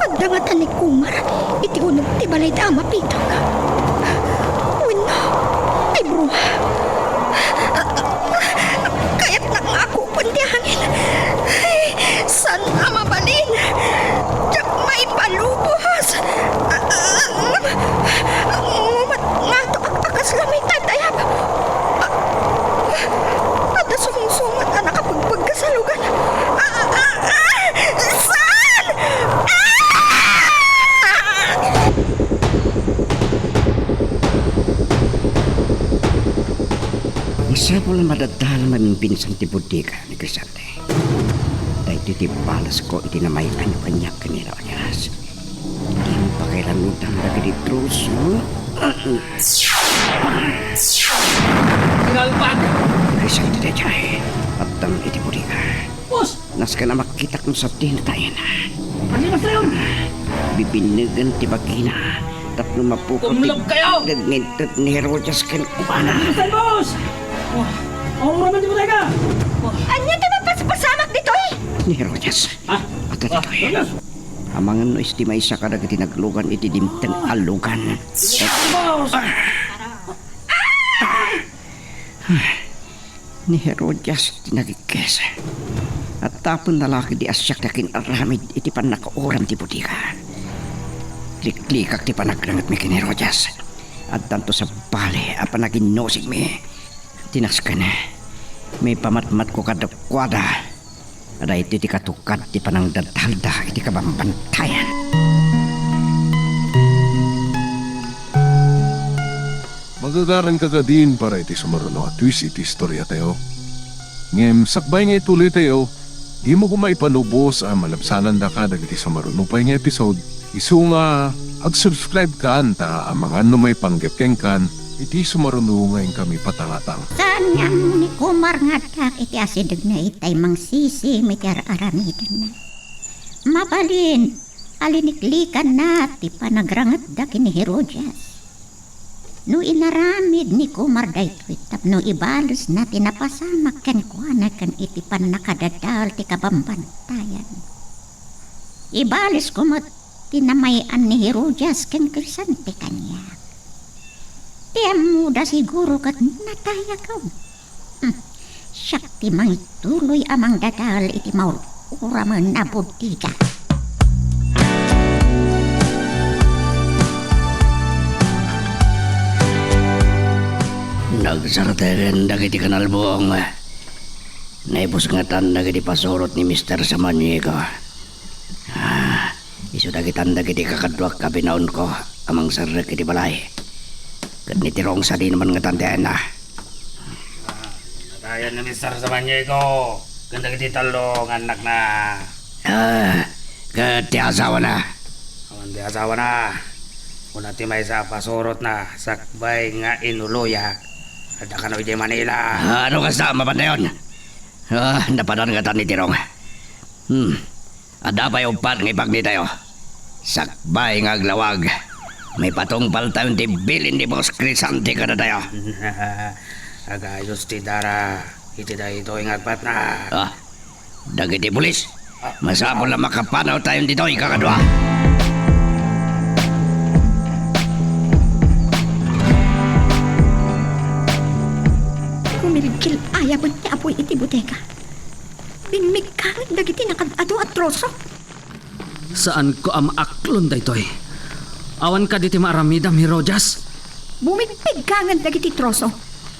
Adda ngata ni Kumar iti uneg ti balay ti Ama Pitak. Wenno, ti bruha. Kayatnak nga akupon ti angin. Ay, saan a mabalin. Diak maipalubos. Ngatokak a kasla maitaytayab. A-, a-, adda sumsumot a nakapagpagkasalugan. A-, a-, a-, saan? Ah! Masapul a madadalan a mamimpinsan ti bodega ni Crisante. Daytoy ti balasko iti namay-anyo kaniak ken ni Rojas. Diyo pakairannudan dagiti troso. Nalpag! Crisante daydiay. Addan iti bodega. Boss! Nasken a makitak no sadino tayen. Ania, Boss Leon? Bibinnegen ti bagina tapno mapukaw ti Kumlog kayo! Nagngintod ni Herodes kenkuana. Boss! Wah, aura man di bodega! Wah. Ania ti mapaspasamak ditoy? Ni Herodes. Ha? Adda ditoy. Herodes! Amangan no isu ti maysa kadagiti naglugan iti dimteng a lugan. Boss! Ni Herodias ti nagikkis. Adda pay nalaki di asiak ti akin-aramid iti pannakauram ti bodega. Liklikak ti panagrangetmi ken Herodias. Addanto sabali a panaginnusigmi. Tinasken, maipamatmatko kadakuada. Daytoy ti katukad ti panangdadalda iti kabambantayan. Magagaranka kadin para iti sumaruno a twist iti istoriatayo. Ngem sakbay nga ituloytayo, dimo koma ipalubos a malabsanandaka dagiti sumaruno pay nga episode, isu nga ag-subscribe kan ta amangan no maipanggep kenkan iti sumaruno nga inkami patangatang. Saan nga ammo ni Kumar nga addak iti asidegna itay mangsisim iti ar-aramidenna. Mabalin a liniklikanna ti panagrangetda ken ni Herodias. No inaramid ni Kumar daytoy tapno ibalesna ti napasamak kenkuana ken iti pannakadadael ti kabambantayan. Ibalesko met ti namay-an ni Herodias ken Crisante kaniak. Ti ammoda siguro ket natayagom. Hmm, siak ti mangituloy a mangdadael iti maur-uramen a bodega. Nagsarteken dagiti kanalbuong. Naibusngetan dagiti pasurot ni Mister Samaniego. Ah, isu dagitan dagiti kakaduak a binaonko a mangserrek iti balay. Ket ni Tirong sadino man ngetan ti ayanna. Ah, natayan ni Mister Samaniego ken dagiti tallo nga annakna. Ah, ket ti asawana? Awan ti asawana. Kuna ti maysa a pasurotna, sakbay nga inuloyak, adda kano idiay Manila. Ah, no kasta, mapandayon. Ah, napadan ngata ni Tirong. Hmm. Adda pay uppat nga ipagnitayo. Sakbay nga aglawag, maipatungpaltayon ti bilin ni Boss Crisante kadatayo. Agayos ti dara iti daytoy nga agpatna. Ah, dagiti pulis, masapul a makapanawtayon ditoy, kakadua. Kil-ayabet ti apuy iti bodega. Bimmiggangen dagiti nakaad-adu a troso. Saanko a maaklon daytoy. Awan kadi ti maaramidam, Herodias? Bumigbiggangen dagiti troso.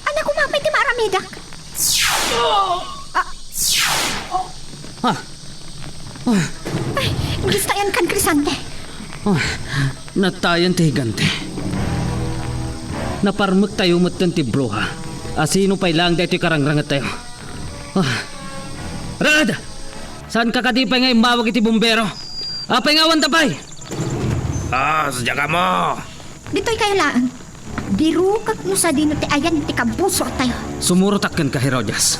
Ania koma pay ti maaramidak? Ah! Ah! Ah! Ay, gustayan kan Crescente. Ah, natayen ti higante. Naparmektayo metten ti bruha. Asino pay laeng daytoy karangrangettayo? Ah. Rad! Saanka kadi pay nga immawag iti bumbero? Apay nga awanta pay? Ah, sadiak ammo. Ditoy kayo laeng. Birukek no sadino ti ayan ti kabusortayo. Sumurotak kenka, Herodias.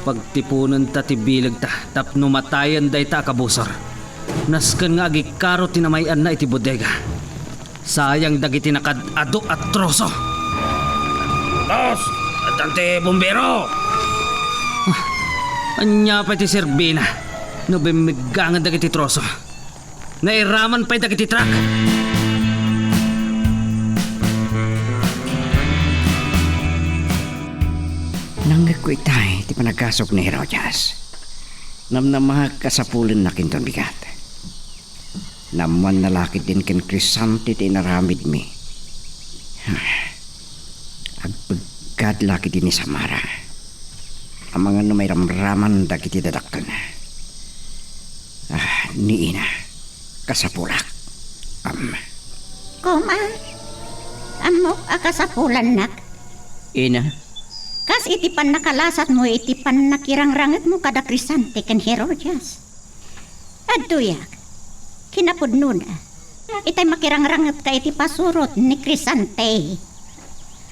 Pagtiponenta ti bilegta tapno matayen dayta a kabusor. Nasken nga agikaro ti namay-anna iti bodega. Sayang dagiti nakaad-adu a troso. Boss, addan ti bumbero! Ah, ania pay ti serbina no bimmiggangen dagiti troso? Nairaman pay dagiti truck. Nangngegko itay ti panagasok ni Herodias. Namnamaak a sapulennak inton bigat. Naammoanna la ketdin ken Crescente ti inaramidmi. Agpeggad la ketdi ni Samara. Amangan no mairamraman dagiti dadakkelna. Ah, ni ina, kasapulak. Am. Koma, ammok a kasapulannak. Ina. Kas iti pannakalasatmo iti pannakirangrangetmo kada Crescente ken Herodias. Adtoyak, kinapudnona, itay makirangrangepka iti pasurot ni Crescente.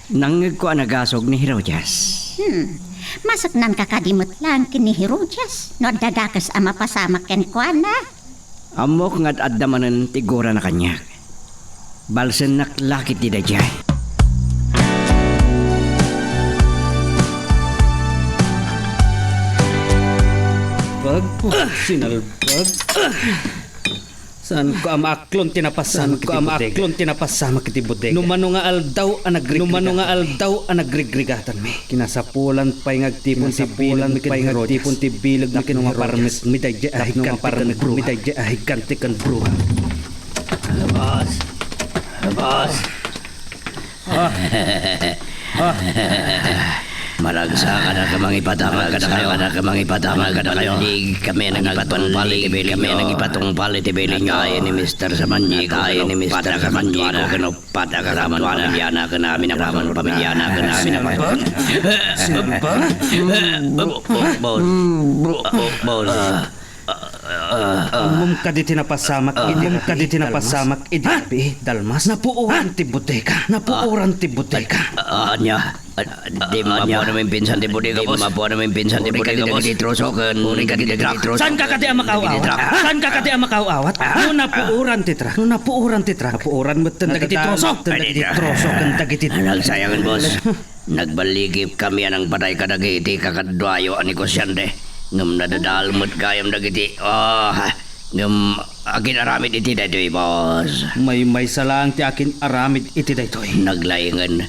Nangngegko a nagasog ni Herodias. Hmm. Maseknanka kadi met laeng ken ni Herodias no adda dakes a mapasamak kenkuana? Ammok nga ad-adda manen ti gurana kaniak. Balsennak la ketdi daydiay. Bag, sinalbag. Saanko a maaklon ti napasamak iti bodega. Saanko a maaklon ti napasamak iti bodega. No mano nga aldaw a nagrigrigatanmi. No mano nga aldaw a nagrigrigatanmi. Kinasapulan pay nga agtipon ti bileg mi ken Herodias. Kinasapulan pay nga agtipon ti bileg mi ken Herodias. Tapno maparmekmi daydiay a higante ken bruha. Tapno maparmekmi daydiay a higante ken bruha. Labas! Labas! Ah! Ah! Maragsak, anak, a mangipatamag kadakayo. Anak, a mangipatamag kadakayo. Nagballig kami a nangipatungpal iti bilinyo. Natayen ni Mister Samaniego. Natayen ni Mister Samaniego ken uppat a kaduanan. Pamilya na ken amin a pamilya na ken amin a pamilya. Sinalbag? Sinalbag? Boss. Boss. Ammom kadi ti napasamak idi, ammom kadi ti napasamak idi rabii, Dalmas? Napuoran ti bodega. Napuoran ti bodega. Ah, ania? Ah, di mapuoran amin pinsan ti bodega, boss. Di mapuoran amin pinsan ti bodega, boss. Uri kadi dagiti troso ken, uri kadi dagiti troso. Saanka kadi a makaaw-awat? Saanka kadi a makaaw-awat? No napuoran ti truck. No napuoran ti truck. Napuoran metten dagiti troso. Dagiti troso ken dagiti... Nagsayangen, boss. Nagballigip kami a nangpatay kadagiti kakaduayo a negosyante. Ngem nadadael met gayam dagiti, ah, ngem akin-aramid iti daytoy, boss. Maymaysa laeng ti akin-aramid iti daytoy. Naglaingen.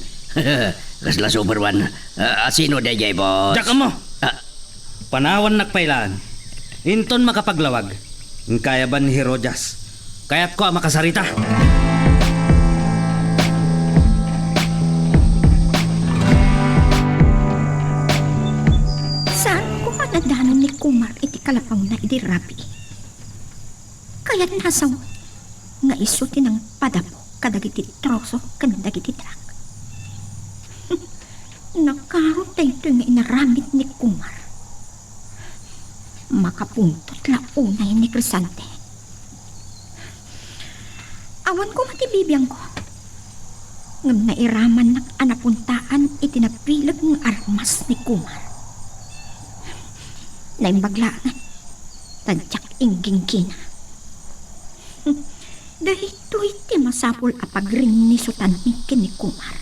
Kasla Superman. Ah, asino daydiay, boss? Diak ammo. Ah, Panawannak pay laeng. Inton makapaglawag, inkayaban ni Herodias. Kayatko a makasarita. Saanko a nadanon ni Kumar iti kalapawna idi rabii. Kayatna a sawen nga isu ti nangpadapo kadagiti troso ken dagiti truck. Nakaro daytoy nga inaramid ni Kumar. Makapungtot la unay ni Crescente. Awan koma ti bibiangko. Ngem nairamannak a napuntaan iti nabileg nga armas ni Kumar. Naimbag laengen, ta diak ingginggina. Daytoy ti masapul a pagrinnisutanmi ken ni Kumar.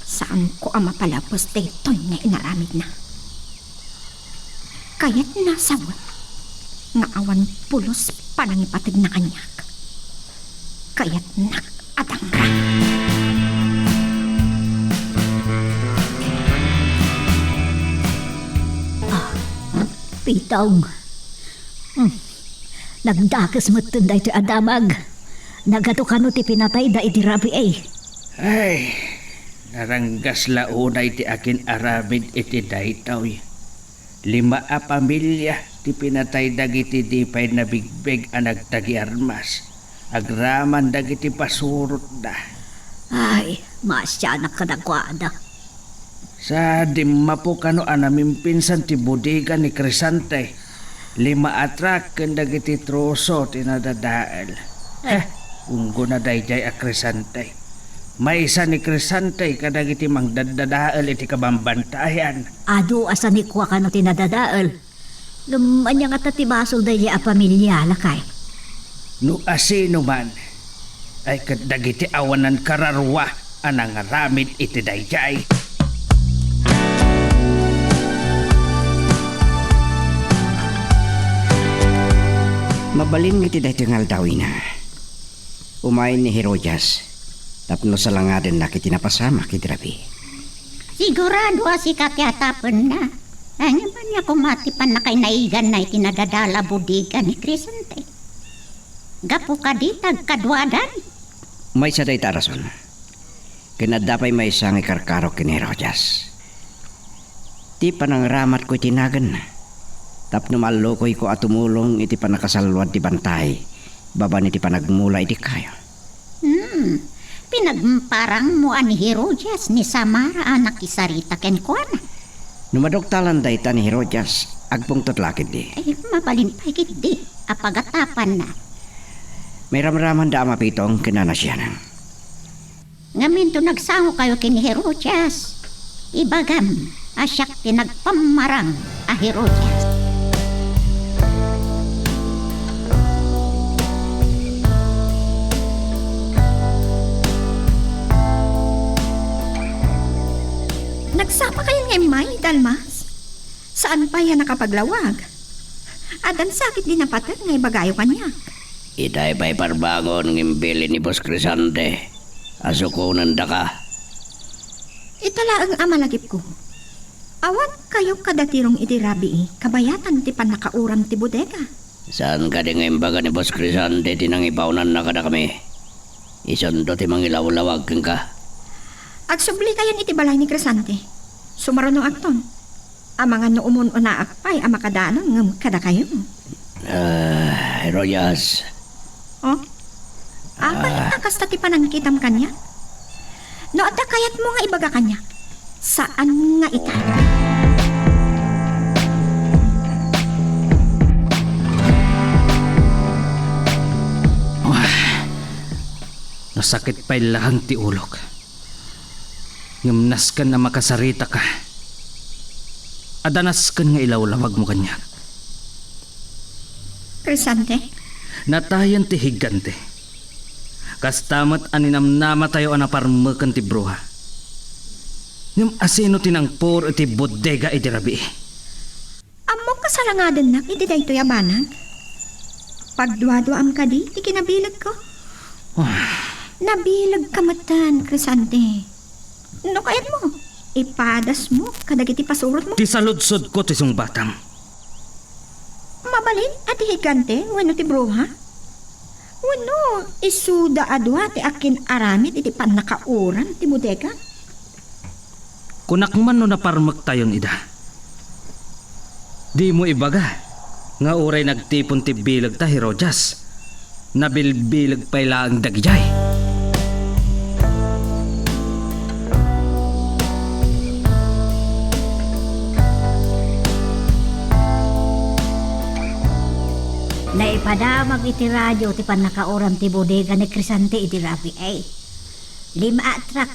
Saanko a mapalabes daytoy nga inaramidna. Kayatna a sawen nga awan pulos panangipategna kaniak. Kayatnak a dangra. Pitong. Hmm. Nagdakes metten daytoy a damag. Nagadu kano ti pinatayda iti rabii. Ay, naranggas la unay ti akin-aramid iti daytoy. Lima a pamilia ti pinatay dagiti di pay nabigbeg a nagtagi-armas agraman dagiti pasurotda. Ay, maasianak kadakuada. Sa dimmapo kano a namimpinsan ti bodega ni Crescente, lima a truck ken dagiti troso ti nadadael. Ay. Eh, unggona daydiay a Crescente. Maysa ni Crescente kadagiti mangdaddadael iti kabambantayan. Adu a sanikua kano ti nadadael. Ngem ania ngata ti basol daydiay a pamilia, lakay? No asino man, ay ket dagiti awanan kararua a nangaramid iti daydiay. Mabalin nga iti daytoy nga aldaw, ina, umay ni Herodias tapno salangadennak iti napasamak iti rabii. Sigurado a sika ti atapenna. Ngem ania koma ti pannakainaiganna iti nadadael a bodega ni Crescente? Gapu kadi ta agkaduadan? Maysa dayta a rason. Ken adda pay maysa nga ikarkarok ken ni Herodias. Ti panangaramatko iti naganna, tapno maallukoyko a tumulong iti pannakasalluad ti bantay babaen iti panagmula iti kayo. Hmm, pinagparangmo a ni Herodias ni Samara a nakisarita kenkuana. No maduktalan dayta ni Herodias, agpungtot la ketdi. Eh, mabalin pay ketdi a pagatapanna. Mairamramanda a mapitong ken nanasianang. Ngamin to nagsangokayo ken ni Herodias, ibagam a siak ti nagpammarang a Herodias. Nagsapa kayon nga immay, Dalmas? Saan pay a nakapaglawag? Addan sakit di napater nga ibagayo kaniak. Itay pay parbangon nga imbilin ni Boss Crescente a sukonendaka. Ita laeng a malagipko. Awan kayo kadatirong iti rabii kabayatan ti pannakauram ti bodega. Saan kadi nga imbaga ni Boss Crescente ti nangibaonanna kadakami? Isundo ti mangilawlawag kenka. Agsubli kayon iti balay ni Crescente. Sumaruno akton. Amangan no umun-unaak pay a makadanon ngem kadakayo. Ah, Herodias. Oh? Apay Ah. a kasta ti panangkitam kaniak? No adda kayatmo nga ibaga kaniak, saan nga ita? Ah, nasakit pay laeng ti ulok. Ngem nasken a makasaritaka. Adda nasken nga ilawlawagmo kaniak. Crescente? Natayen ti higante. Kasta met a ninamnamatayo a naparmeken ti bruha. Ngem asino ti nangpuro iti bodega idi rabii? Ammok a salangadennak iti daytoy a banag. Pagduaduaam kadi ti kinabilegko? Ah. Nabilegka metten, Crescente. No kayatmo, ipadasmo kadagiti pasurotmo. Ti saludsodko ti sungbatam. Mabalin a ti higante wenno ti bruha? Wenno isuda a dua ti akin-aramid iti pannakauram ti bodega? Kunak man no naparmektayon ida. Dimo ibaga nga uray nagtipon ti bileg ta Herodias, nabilbileg pay laeng dagidiay. Naipadamag iti radio ti pannakauram ti bodega ni Crescente idi rabii. Lima a truck,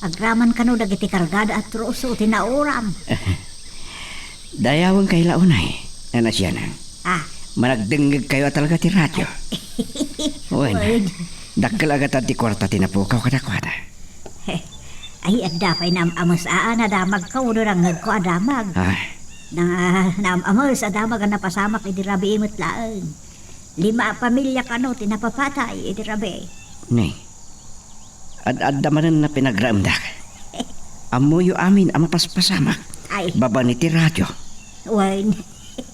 agraman kano dagiti kargada a troso ti nauram. Dayawen kay la unay, nanasianang. Ah. Managdengngeg kayo a talaga ti radio. Wen, Wen. Dakkel a gatad ti kuarta ti napukaw kadakuada. Ay, adda pay naam-ames a, a nadamagko, no nangngegko a damag. Ah. Na, naam-ames a damag a napasamak idi rabii met laeng. Lima a pamilia kano ti napapatay idi rabii. Ni, ad-adda manen a pinagraemdak. Ammoyo amin a mapaspasamak. Ay. Babaen iti radio. Wen.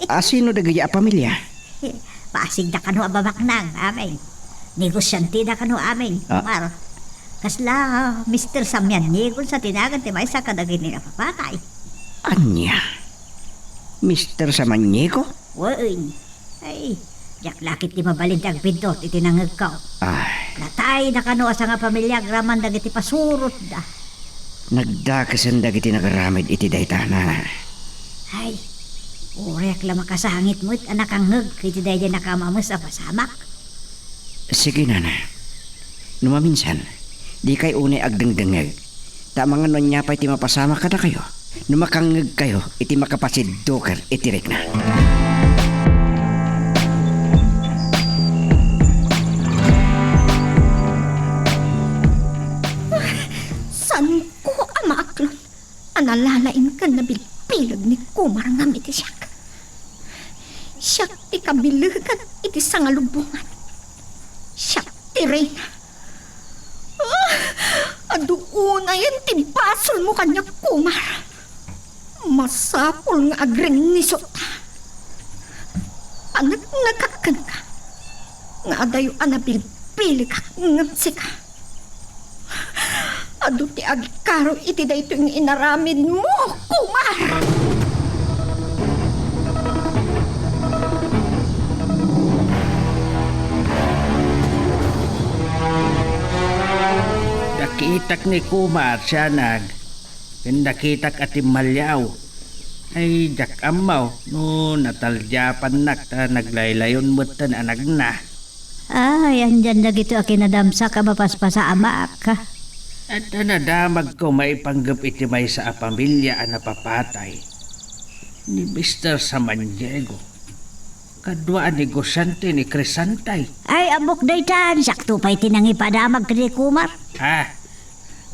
A, sino dagiti a pamilia? Pasigda kano a babaknang, amin. Negosyanteda kano amin, Ah. Kumar. Kasla Mister Samaniego sa tinagan ti maysa kadagiti napapatay. Ania? Mister Samaniego? Wen. Ay, diak la ket ti mabalin ti agbindot iti nangngegko. Ay. Natayda kano a sangapamilia agraman dagiti pasurotda. Nagdakesen dagiti nagaramid iti dayta, nana. Ay, uray ak la makasangit met a nakangngeg iti daydiay nakamames a pasamak. Sige, nana. No maminsan, dikay unay agdengdengngeg. Ta amangan no ania pay ti mapasamak kadakayo no makangngegkayo iti makapasidduker iti rikna. Saanko a maaklon a nalalaing ken nabilbileg ni Kumar ngem iti siak. Siak ti kabilegan iti sangalubongan. Siak ti reyna. Ah, adu unayen ti basolmo kaniak, Kumar. Masapul nga agrinnisot. Paneknekak kenka nga adayo a nabilbilegak ngem sika. Adu ti agikaro iti daytoy nga inaramidmo, Kumar! Nakitak ni Kumar, sianag, ken nakitak a timmaliaw. Ay, diak ammo no nataldiapannak ta naglaylayon metten a nagna. Ay, andian dagitoy a kinadamsak a mapaspasamak. Adda nadamagko maipanggep iti maysa a pamilia a napapatay ni Mister Samaniego. Kadua a negosiante ni Crisante. Ay, ammok daytan, siakto pay ti nangipadamag ken ni Kumar. Ha?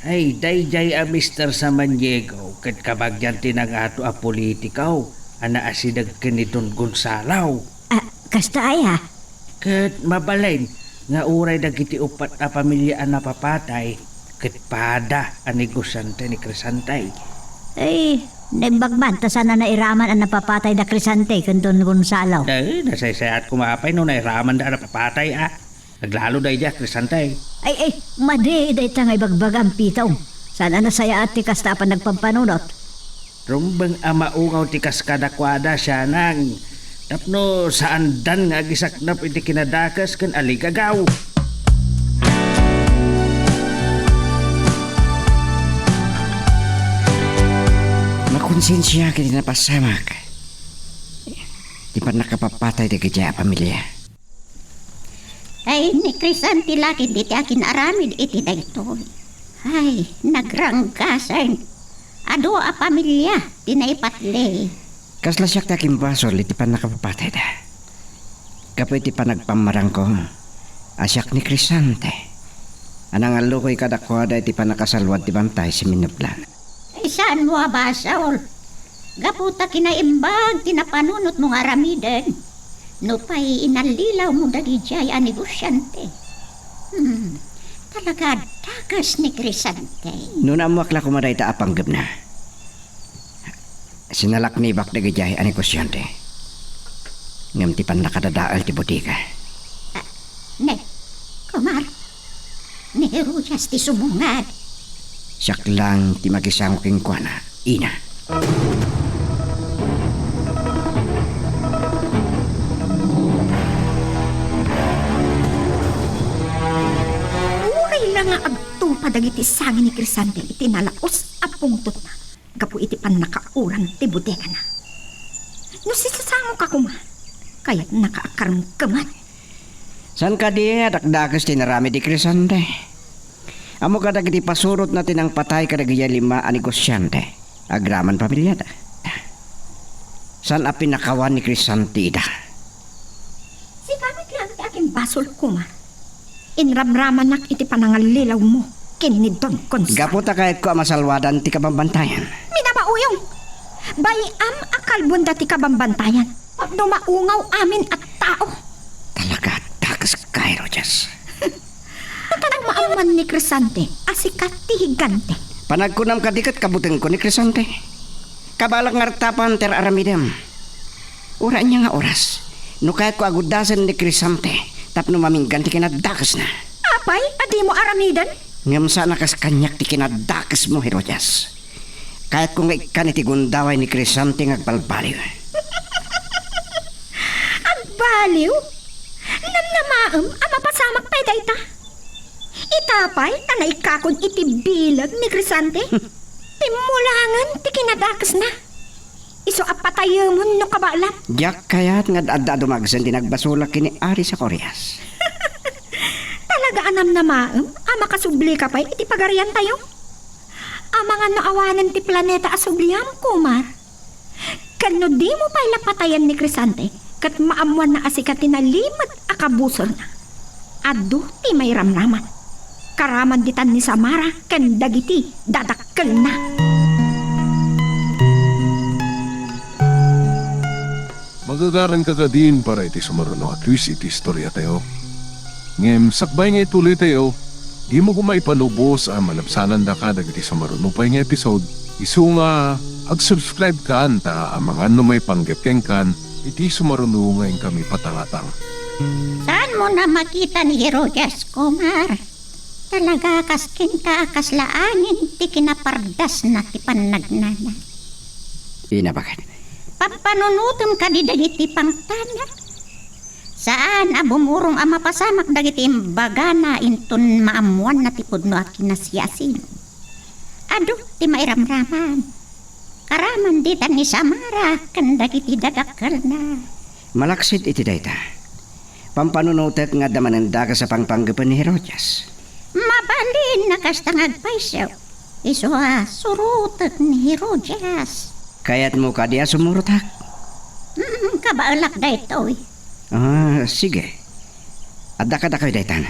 Ay, daydiay a Mister Samaniego ket kabagian ti nangato a politiko a naasideg ken ni Don Gonzalo. Ah, kasta aya? Ket mabalin nga uray dagiti uppat a pamilia a napapatay, ket pada a negosiante ni Crisante. Ay, naimbag man ta saan a nairaman a napapatay da Crisante ken Don Gonzalo. Ay, nasaysayat koma pay no nairamanda a napapatay, a. Aglalo daydi a Crisante. Ay, ay, madi dayta nga ibagbagam, Pitong. Saan a nasayaat ti kasta a panagpampanunot? Rumbeng a maungaw ti kas kadakuada, sianang. Tapno saandan nga agisaknap iti kinadakes ken aligagaw. Makonsensiak iti napasamak. Ti pannakapapatay dagiti a pamilia. Ay, ni Crisante la ket diti akin-aramid iti daytoy. Ay, nagranggasen. Adu a pamilia ti naipatli. Kasla siak ti akimbasol iti pannakapapatayda. Gapu iti panagpammarangko a siak ni Crisante a nangallukoy kadakuada iti pannakasaluad ti bantay sa minublan. Ay, saanmo a basol. Gapu ta kinaimbag ti napanunotmo nga aramiden, nupay inallilawmo dagidiay a negosiante. Hmm, talaga a dakes ni Crisante. No naammoak la koma dayta a panggepna. Sinalaknibak dagidiay a negosiante. Ngem ti pannakadadael ti bodega. Ah, ne, Kumar, ni Herodias ti sumungad. Siak lang ti makisango kenkuana, ina. Uray la nga agtungpal dagiti sangi ni Crisante iti nalaus a pungtotna gapu iti pannakauran ti bodegana. No sisasangoka koma, kayatnaka a karemkeman. Saan kadi a dakdakes ti inaramid ni Crisante? Ammok a dagiti pasurotna ti nangpatay kadagiti lima a negosiante, agraman pamiliada. Saan a pinakawan ni Crisante ida? Sika met laeng ti akin basol, Kumar. Inramramanak iti panangallilawmo ken ni Don Gonzalo. Gapu ta kayatko a masalwadan ti kabambantayan. Minamauyong! Bay-am a kalbon dati kabambantayan. Tapno maungaw amin a tao. Talaga a dakes ka, Herodias. Ket ania maammoan ni Crisante a sika ti higante? Panagkunam kadi ket kabutengko ni Crisante? Kabalak nga artapan ti ar-aramidem. Uray ania nga oras? No kayatko a guddasen ni Crisante tapno maminggan ti kinadakesna. Apay a dimo aramiden? Ngem saan a kas kaniak ti kinadakesmo, Herodias. Kayatko nga ikkan iti gundaway ni Crisante nga agbalbaliw. Agbaliw? Namnamaem a mapasamak pay dayta? Ita pay ta naikkakon iti bileg ni Crisante? Timmulangen ti kinadakesna. Isu a patayemon no kabaelam. Diak kayat nga ad-adda a dumagsen ti nagbasolak ken ni Ari Zacarias. Talaga a namnamaem a makasublika pay iti pagariantayo? Amangan no awanen ti planeta a subliam, Kumar. Ken no dimo pay la patayen ni Crisante, ket maammoanna a sika ti nalimed a kabusorna. Adu ti mairamraman. Karaman ditan ni Samara ken dagiti dadakkelna. Magagaranka kadin para iti sumaruno a twist iti istoriatayo. Ngem sakbay nga ituloytayo, dimo koma ipalubos a malabsanandaka dagiti sumaruno pay nga episode, isu nga ag-subscribe kan ta amangan no maipanggep kenkan iti sumaruno nga inkami patangatang. Saanmo a makita ni Herodias, Kumar? Talaga kas kenka a kasla angin ti kinapardasna ti pannagnana. Ina, bakit? Pampanunotem kadi dagiti pangtana? Saan a bumurong a mapasamak dagiti imbagana inton maammoanna ti pudno a kinasiasino. Adu ti mairamraman. Karaman ditan ni Samara ken dagiti dadakkelna. Malaksid iti dayta, pampanunotek nga adda manen dakes a pangpanggepen ni Herodias. Mabalin a kasta nga agpayso. Isu a surotek ni Herodias. Kayatmo kadi a sumurotak? Mm, kabaelak daytoy. Ah, sige. Adda kadakayo daytan.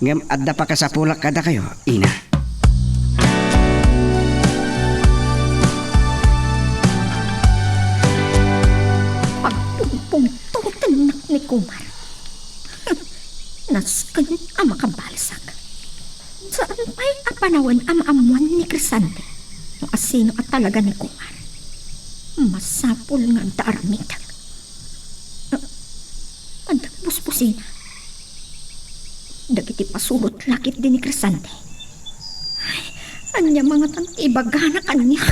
Ngem adda pakasapulak kadakayo, ina. Pagpungpungtotennak ni Kumar. Nasken a makabalsak. Saan pay a panawen a maammoan ni Crisante no asino a talaga ni Kumar. Masapul nga adda aramidek. Ah, adda busbusina. Dagiti pasurot la ketdi ni Crisante. Ay, ania mangatan ti ibagana kaniak?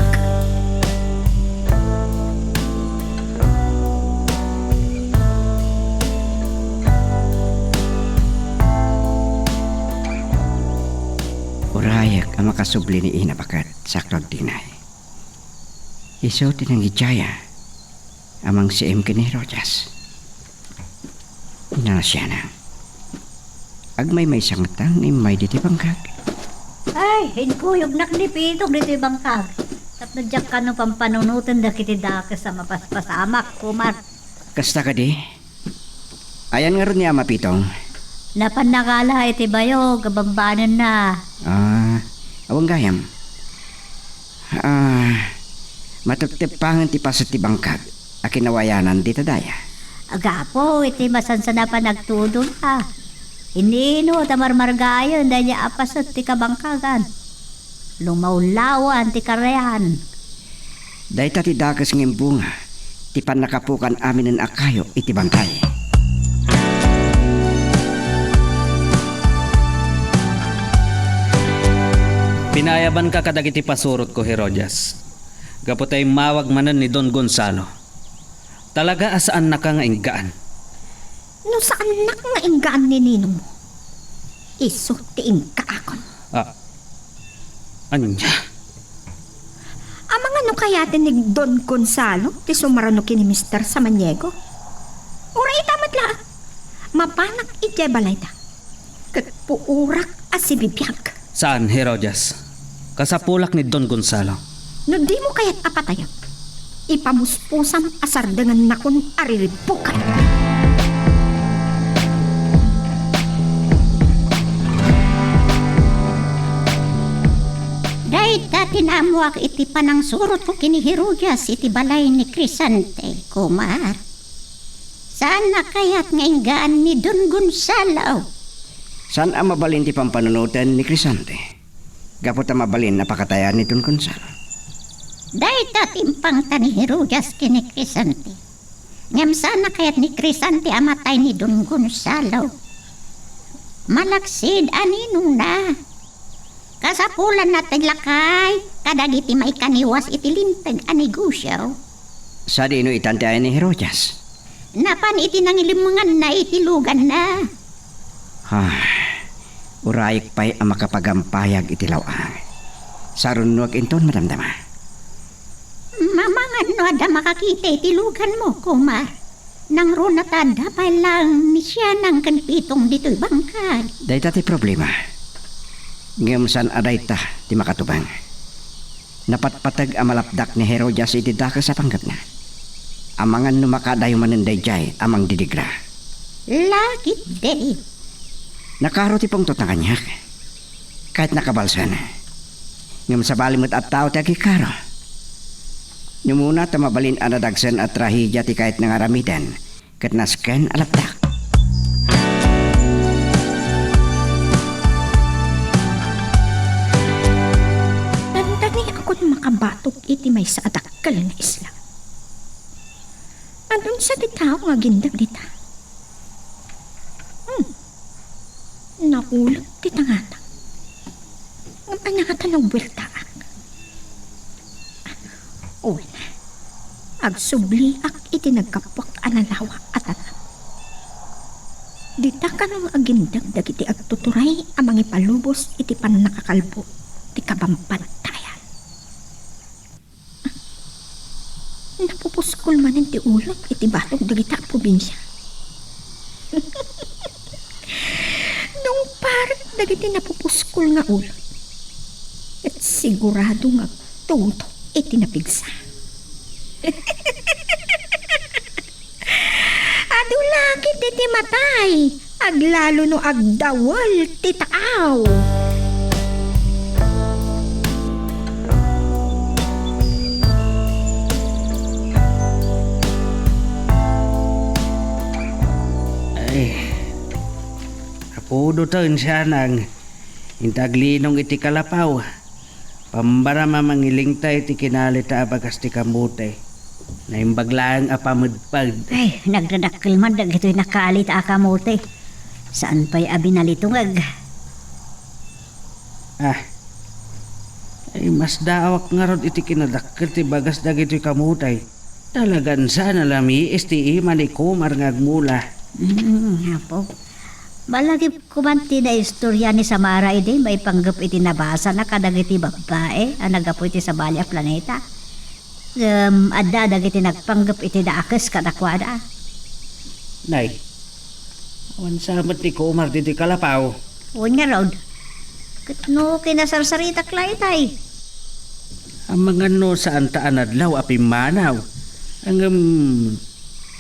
Urayek a makasubli ni Ina Baket, Sakto a Dinay. Isu ti nangidiaya a mangsiim ken ni Herodias. Nanasiana. Agmaymaysa ngata nga immay ditoy bangkag. Ay, inkuyognak ni Pitong ditoy bangkag. Tapno diak kano pampanunoten dagiti dakes a mapaspasamak, Kumar. Kasta kadi? Ayan ngarud ni Ama Pitong? Napan nakala iti bayo, gabambanenna. Ah, awan gayam. Ah, matepteppangen ti paset ti bangkag a kinawayanan dita daya. Agapu iti masansan a panagtudong, a. Inino ta marmargayen daydiay a paset ti kabangkagan. Lumawlawan ti karian. Dayta ti dakes nga imbunga ti pannakapukan aminen a kayo iti bantay. Pinaayabanka kadagiti pasurotko, Herodias, gapu ta immawag manen ni Don Gonzalo. Talaga a saannaka nga inggaan. No saannak nga inggaan ni ninongmo, isu ti inggaakon. Ah, ania? Amangan no kayaten ni Don Gonzalo ti sumaruno ken ni Mister Samaniego? Uray ita met laeng, mapanak idiay balayda. Ket puorak a sibibiag. Saan, Herodias. Kasapulak ni Don Gonzalo. No dimo kayat a patayen, ipamuspusam a sardengennakon a riribbukan. Dayta ti naammoak iti panangsurotko ken ni Herodias iti balay ni Crisante, Kumar. Saanna kayat nga inggaan ni Don Gonzalo? Saan a mabalin ti pampanunoten ni Crisante, gapu ta mabalin a pakatayan ni Don Gonzalo. Dayta ti impangta ni Herodias ken ni Crisante. Ngem saan a kayat ni Crisante a matay ni Don Gonzalo. Malaksid a ninongna. Kasapulanna ti lakay kadagiti maikaniwas iti linteg a negosio. Sadino itan ti ayan ni Herodias? Napan iti nangilemmenganna iti luganna. Ah, urayek pay a makapagampayag iti law-ang. Sarunoak inton madamdama. Mamangan no adda makakita iti luganmo, Kumar. Nangruna ta adda pay laeng ni Sianang ken Pitong ditoy bangkag. Dayta ti problema. Ngem saan a dayta ti makatubang. Napatpateg a malapdak ni Herodias iti dakes a panggepna. Amangan no makadayo manen daydiay a mangdidigra. Lakit de. Nakaro ti pungtotna kaniak. Kayatna kabalsen. Ngem sabali met a tao ti agikaro. Numuna ta mabalin a nadagsen a trahedia ti kayatna nga aramiden ket nasken a lapdak. Dandani a kun makabatok iti maysa a dakkel nga isla. Adun sa ti tao nga agindeg dita. Hmm. Naulog ti tangata. Ngem ania ngata nabueltaak? Wen, agsubliak iti naggapuak a nalawa a tatap. Dita kano nga agindeg dagiti agtuturay a mangipalubos iti pannakakalbo ti kabambantayan. Napupuskol manen ti ulot iti batok dagita a probinsia. Nungparek dagiti napupuskol nga ulot, ket sigurado nga agtutok iti napigsa. Adu lakit iti matay, aglalo no agdawel ti taaw. Ay, apudoten, Sianang. Inta aglinong iti kalapaw. Pambaram a mangilingta iti kinalita a bagas ti kamote. Naimbag laeng a pamedped. Ay, nagdadakkel man dagitoy nakalita a kamote. Saan pay a binalitungag? Ah. Ay, masdaawak ngarud iti kinadakkel ti bagas dagitoy kamote. Talagan saan a lamiis ti ima ni Kumar nga agmula. Mm, apo. Balagip Kuman ti naistorya ni Samara idi maipanggep iti nabasana kadagiti babbai a naggapu iti sabali a planeta. Ngem adda dagiti nagpanggep iti dakes kadakuada. Nay, awan sa met ni Kumar ditoy kalapaw. Wen ngarud, ket no kinasarsaritak la itay. Amangan no saan ta a nadlaw a pimmanaw. Ngem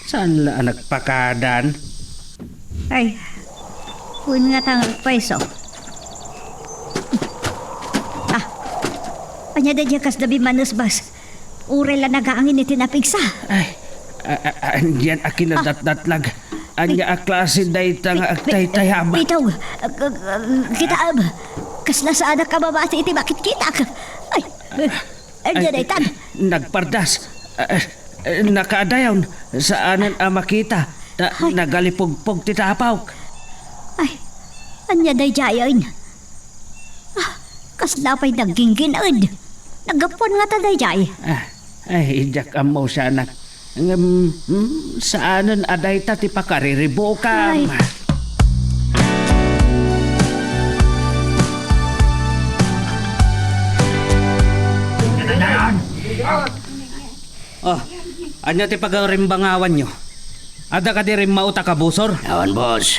saan la a nagpakadan? Ay, wen ngata nga agpayso. Ah, ania daydiay kasla bimmanesbas? Uray la nagaangin iti napigsa. Ay, a, a, anian a kinadatdatlag? Ania a klase dayta nga agtaytayab? Bitaw, ag-, ag-, ag-, kitaem. Kasla saanak a mamati iti makitkitak. Ay, ania daytan? Nagpardas. Ah, Eh, nakaadayon, saanen a makita, ta nagalipugpog ti tapawk. Ay, ania daydiayen? Ah, kasla pay nagginggined. Naggapuan ngata daydiay. Ah, ay, diak ammo sianak. Ngem, hmm, saanen a dayta ti pakariribukam. Ay. Oh, ania ti pagarimbangawanyo? Adda kadi rimmaut a kabusor? Awan, boss.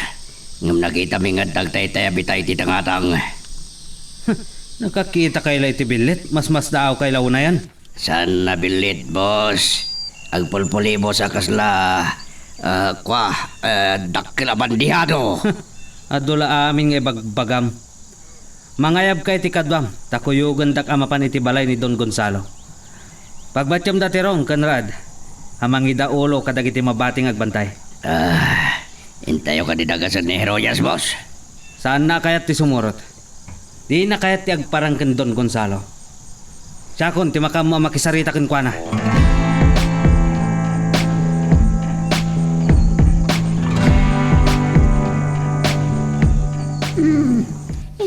Ngem nakitami nga adda agtaytayab itay ti tangatang. Nakakita kay la iti billit, masmasdaaw kay la unayan. Saan a billit, boss? Agpulpulibos a kasla, ah, kua, ah, dakkel a bandihado. Adu la amin nga ibagbagam. Mangayabka iti kaduam, ta kuyogendak a mapan iti balay ni Don Gonzalo. Pagbatiemda ti rong ken rad a mangidaulo kadagiti mabati nga agbantay. Ah, intayo kadi dagasen ni Herodias, boss? Saanna a kayat ti sumurot. Dina kayat ti agparang ken Don Gonzalo. Siakon ti makaammo a makisarita kenkuana.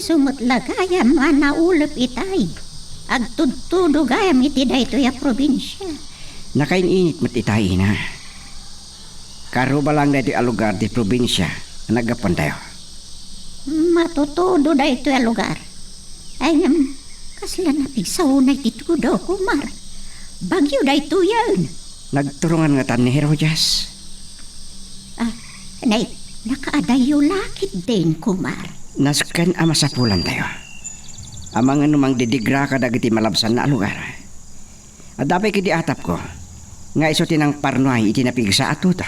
Isu met la gayam a naulep itay. Agtudtudo gayam iti daytoy a probinsia. Nakain-init met itay, ina. Karuba laeng daytoy a lugar ti probinsia a naggapuantayo. Matutudo daytoy a lugar. Ay, ngem, kasla napigsauna iti tudo, Kumar. Bagyo daytoyen. Nagturongan ngatan ni Herodias. Ah, nay, nakaadayyo la ketdin, Kumar. Nasken a masapulantayo. Amangan no mangdidigra kadagiti malabsanna a lugar. Adda pay ketdi atapko nga isu ti nangparnuay iti napigsa a tudo.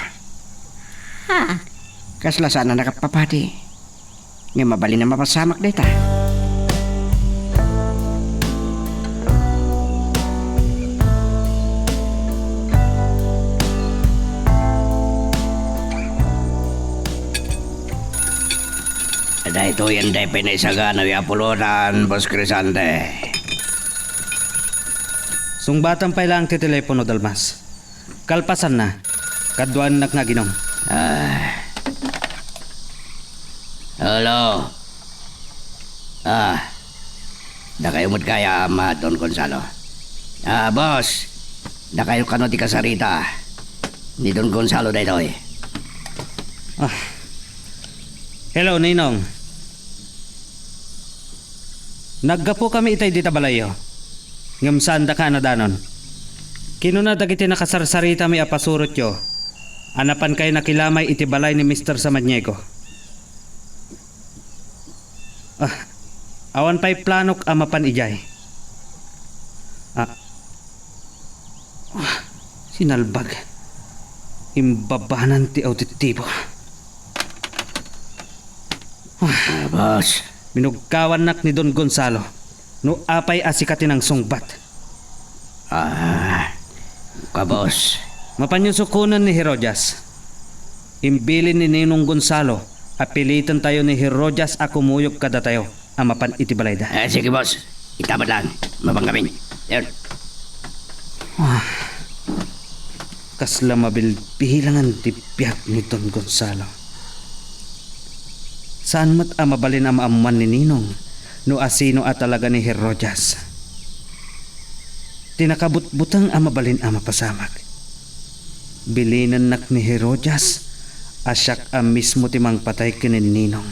Ha? Kasla saan a nakapapadi. Nga mabalin a mapasamak dayta. Daytoy, anda pay naisagana a pulotan, Boss Crisante. Sungbatam pay laeng ti telepono, Dalmas. Kalpasanna, kaduaennak nga aginum. Ah. Hello. Ah. Dakayo met gayam, Don Gonzalo. Ah, boss. Dakayo kano ti kasarita ni Don Gonzalo daytoy. Ah. Hello, Ninong. Naggapukami itay dita balayyo, ngem saandaka a nadanon. Kinuna dagiti nakasarsaritami a pasurotyo a napankayo nakilamay iti balay ni Mister Samaniego. Ah, awan pay planok a mapan idiay. Ah, ah, sinalbag. Imbabanan ti auditibo. Ah, boss. Minugkawannak ni Don Gonzalo no apay a sika ti nangsungbat. Ah, ka, boss. Mapanyo sukonen ni Herodias. Imbilin ni Ninong Gonzalo a pilitentayo ni Herodias a kumuyog kadatayo a mapan iti balayda. Eh, sige, boss. Ita met laeng. Mapankamin. Yun. Ah, kasla mabilbilangan ti biag ni Don Gonzalo. Saan met a mabalin a maammuan ni Ninong no asino a talaga ni Herodias. Ti nakabutbuteng a mabalin a mapasamak. Bilinennak ni Herodias a siak a mismo ti mangpatay ken ni Ninong.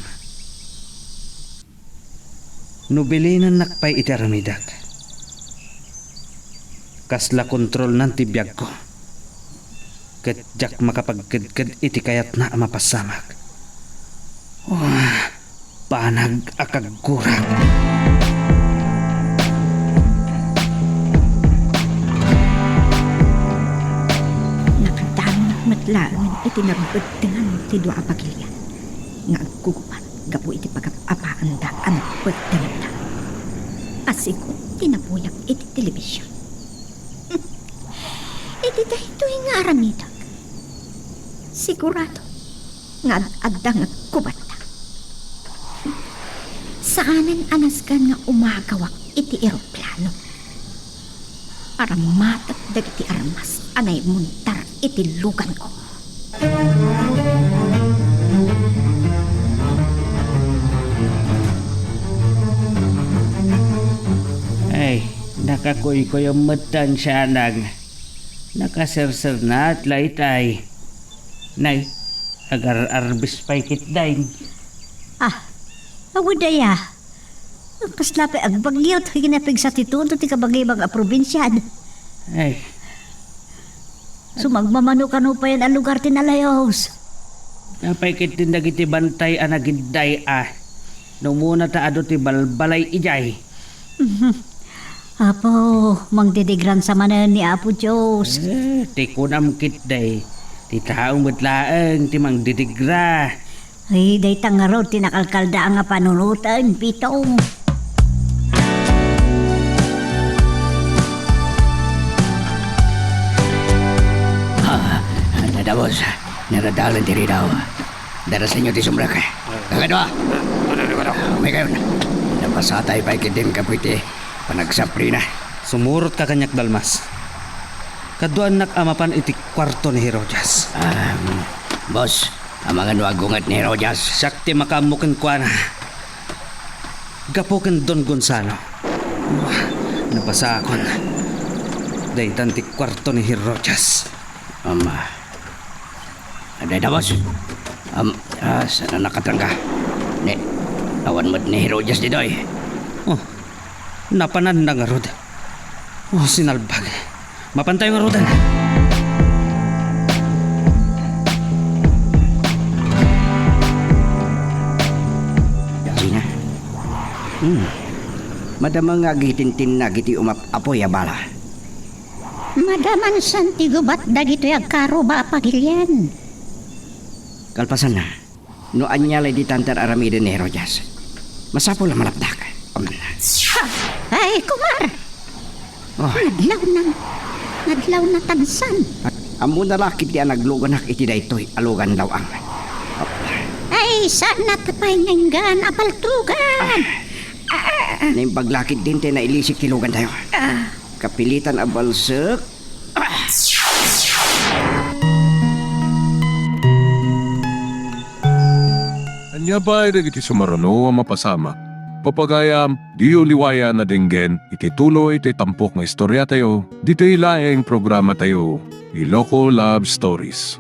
No bilinennak pay iti aramidek, kasla kontrolnan ti biagko, ket diak makapagkedked iti kayatna a mapasamak. Uah, banag a kaggurak! Nakadangag met laeng iti nabeddengan ti dua a pagilian nga aggugubat gapu iti pagap-apaanda a nagpetdengda. Asigun ti napuyak iti telebision. Iti daytoy nga aramidek, sigurado nga ad-adda nga aggubatta. Saanen a nasken nga umagawak iti eroplano. Aramatek dagiti armas a naimuntar iti luganko. Ay, nakakuykuyom met tan sianang. Nakasersernaat la itay. Nay, agar-arbis pay ketdin. Ah, awan daya. Kasla pay agbagyo ti kinapigsa ti tudo ti kabagibag a probinsiad. Ay. Sumagmamano kano payen a lugar ti nalayos. Apay ketdin dagiti bantay a nagidday a no umuna ta adu ti balbalay idiay? Mhm. Apo, mangdidigransa manen ni Apo Dios. Eh, ti kunam ketdi, ti tao met laeng ti mangdidigra. Ay, dayta ngarud ti nakalkalda nga panunoten, Pitong. Ah, nadabos. Naradalan ti ridaw. Darasenyo ti sumrek. Kakadua. Umay kayon. Napasatay pay ketdin gapu iti panagsaprina. Sumurot ka kaniak, Dalmas. Kaduaennak a mapan iti kuarto ni Herodias. Ah, boss, amangan no agunget ni Herodias. Siak ti makaammo kenkuana. Gapu ken Don Gonzalo. Napasakon. Daytan ti kuarto ni Herodias. Ama. Adda dawas. Am, ah, saan a nakatrangga? Ne, awan met ni Herodias ditoy. Oh, napananda ngarud. Oh, sinalbag. Mapantayo ngaruden. Gina. Hmm. Madama nga agitintinnag iti umap-apoy a bala. Madamansan ti gubat dagitoy agkaruba a pagilian. Kalpasanna, no ania lay ditan ti ar-aramiden ni Herodias, masapul a malapdak. Um. Ha! Ay, kumar! Oh. Nadlawna. Nadlawna tansan. Ammona la ketdi a nagluganak iti daytoy a lugan law-ang. Ay, saan a pay nga inggan a paltugan? Ah. Ah. Naimbag la ketdin ti nailisik ti lugantayo. Ah. Kapilitan a balsek. Ah. Ania pay dagiti sumaruno a mapasamak? Pagayam, diyo liwayan a denggen iti tuloy ti tampok nga istoriatayo, ditoy laeng programatayo, Iloko Love Stories.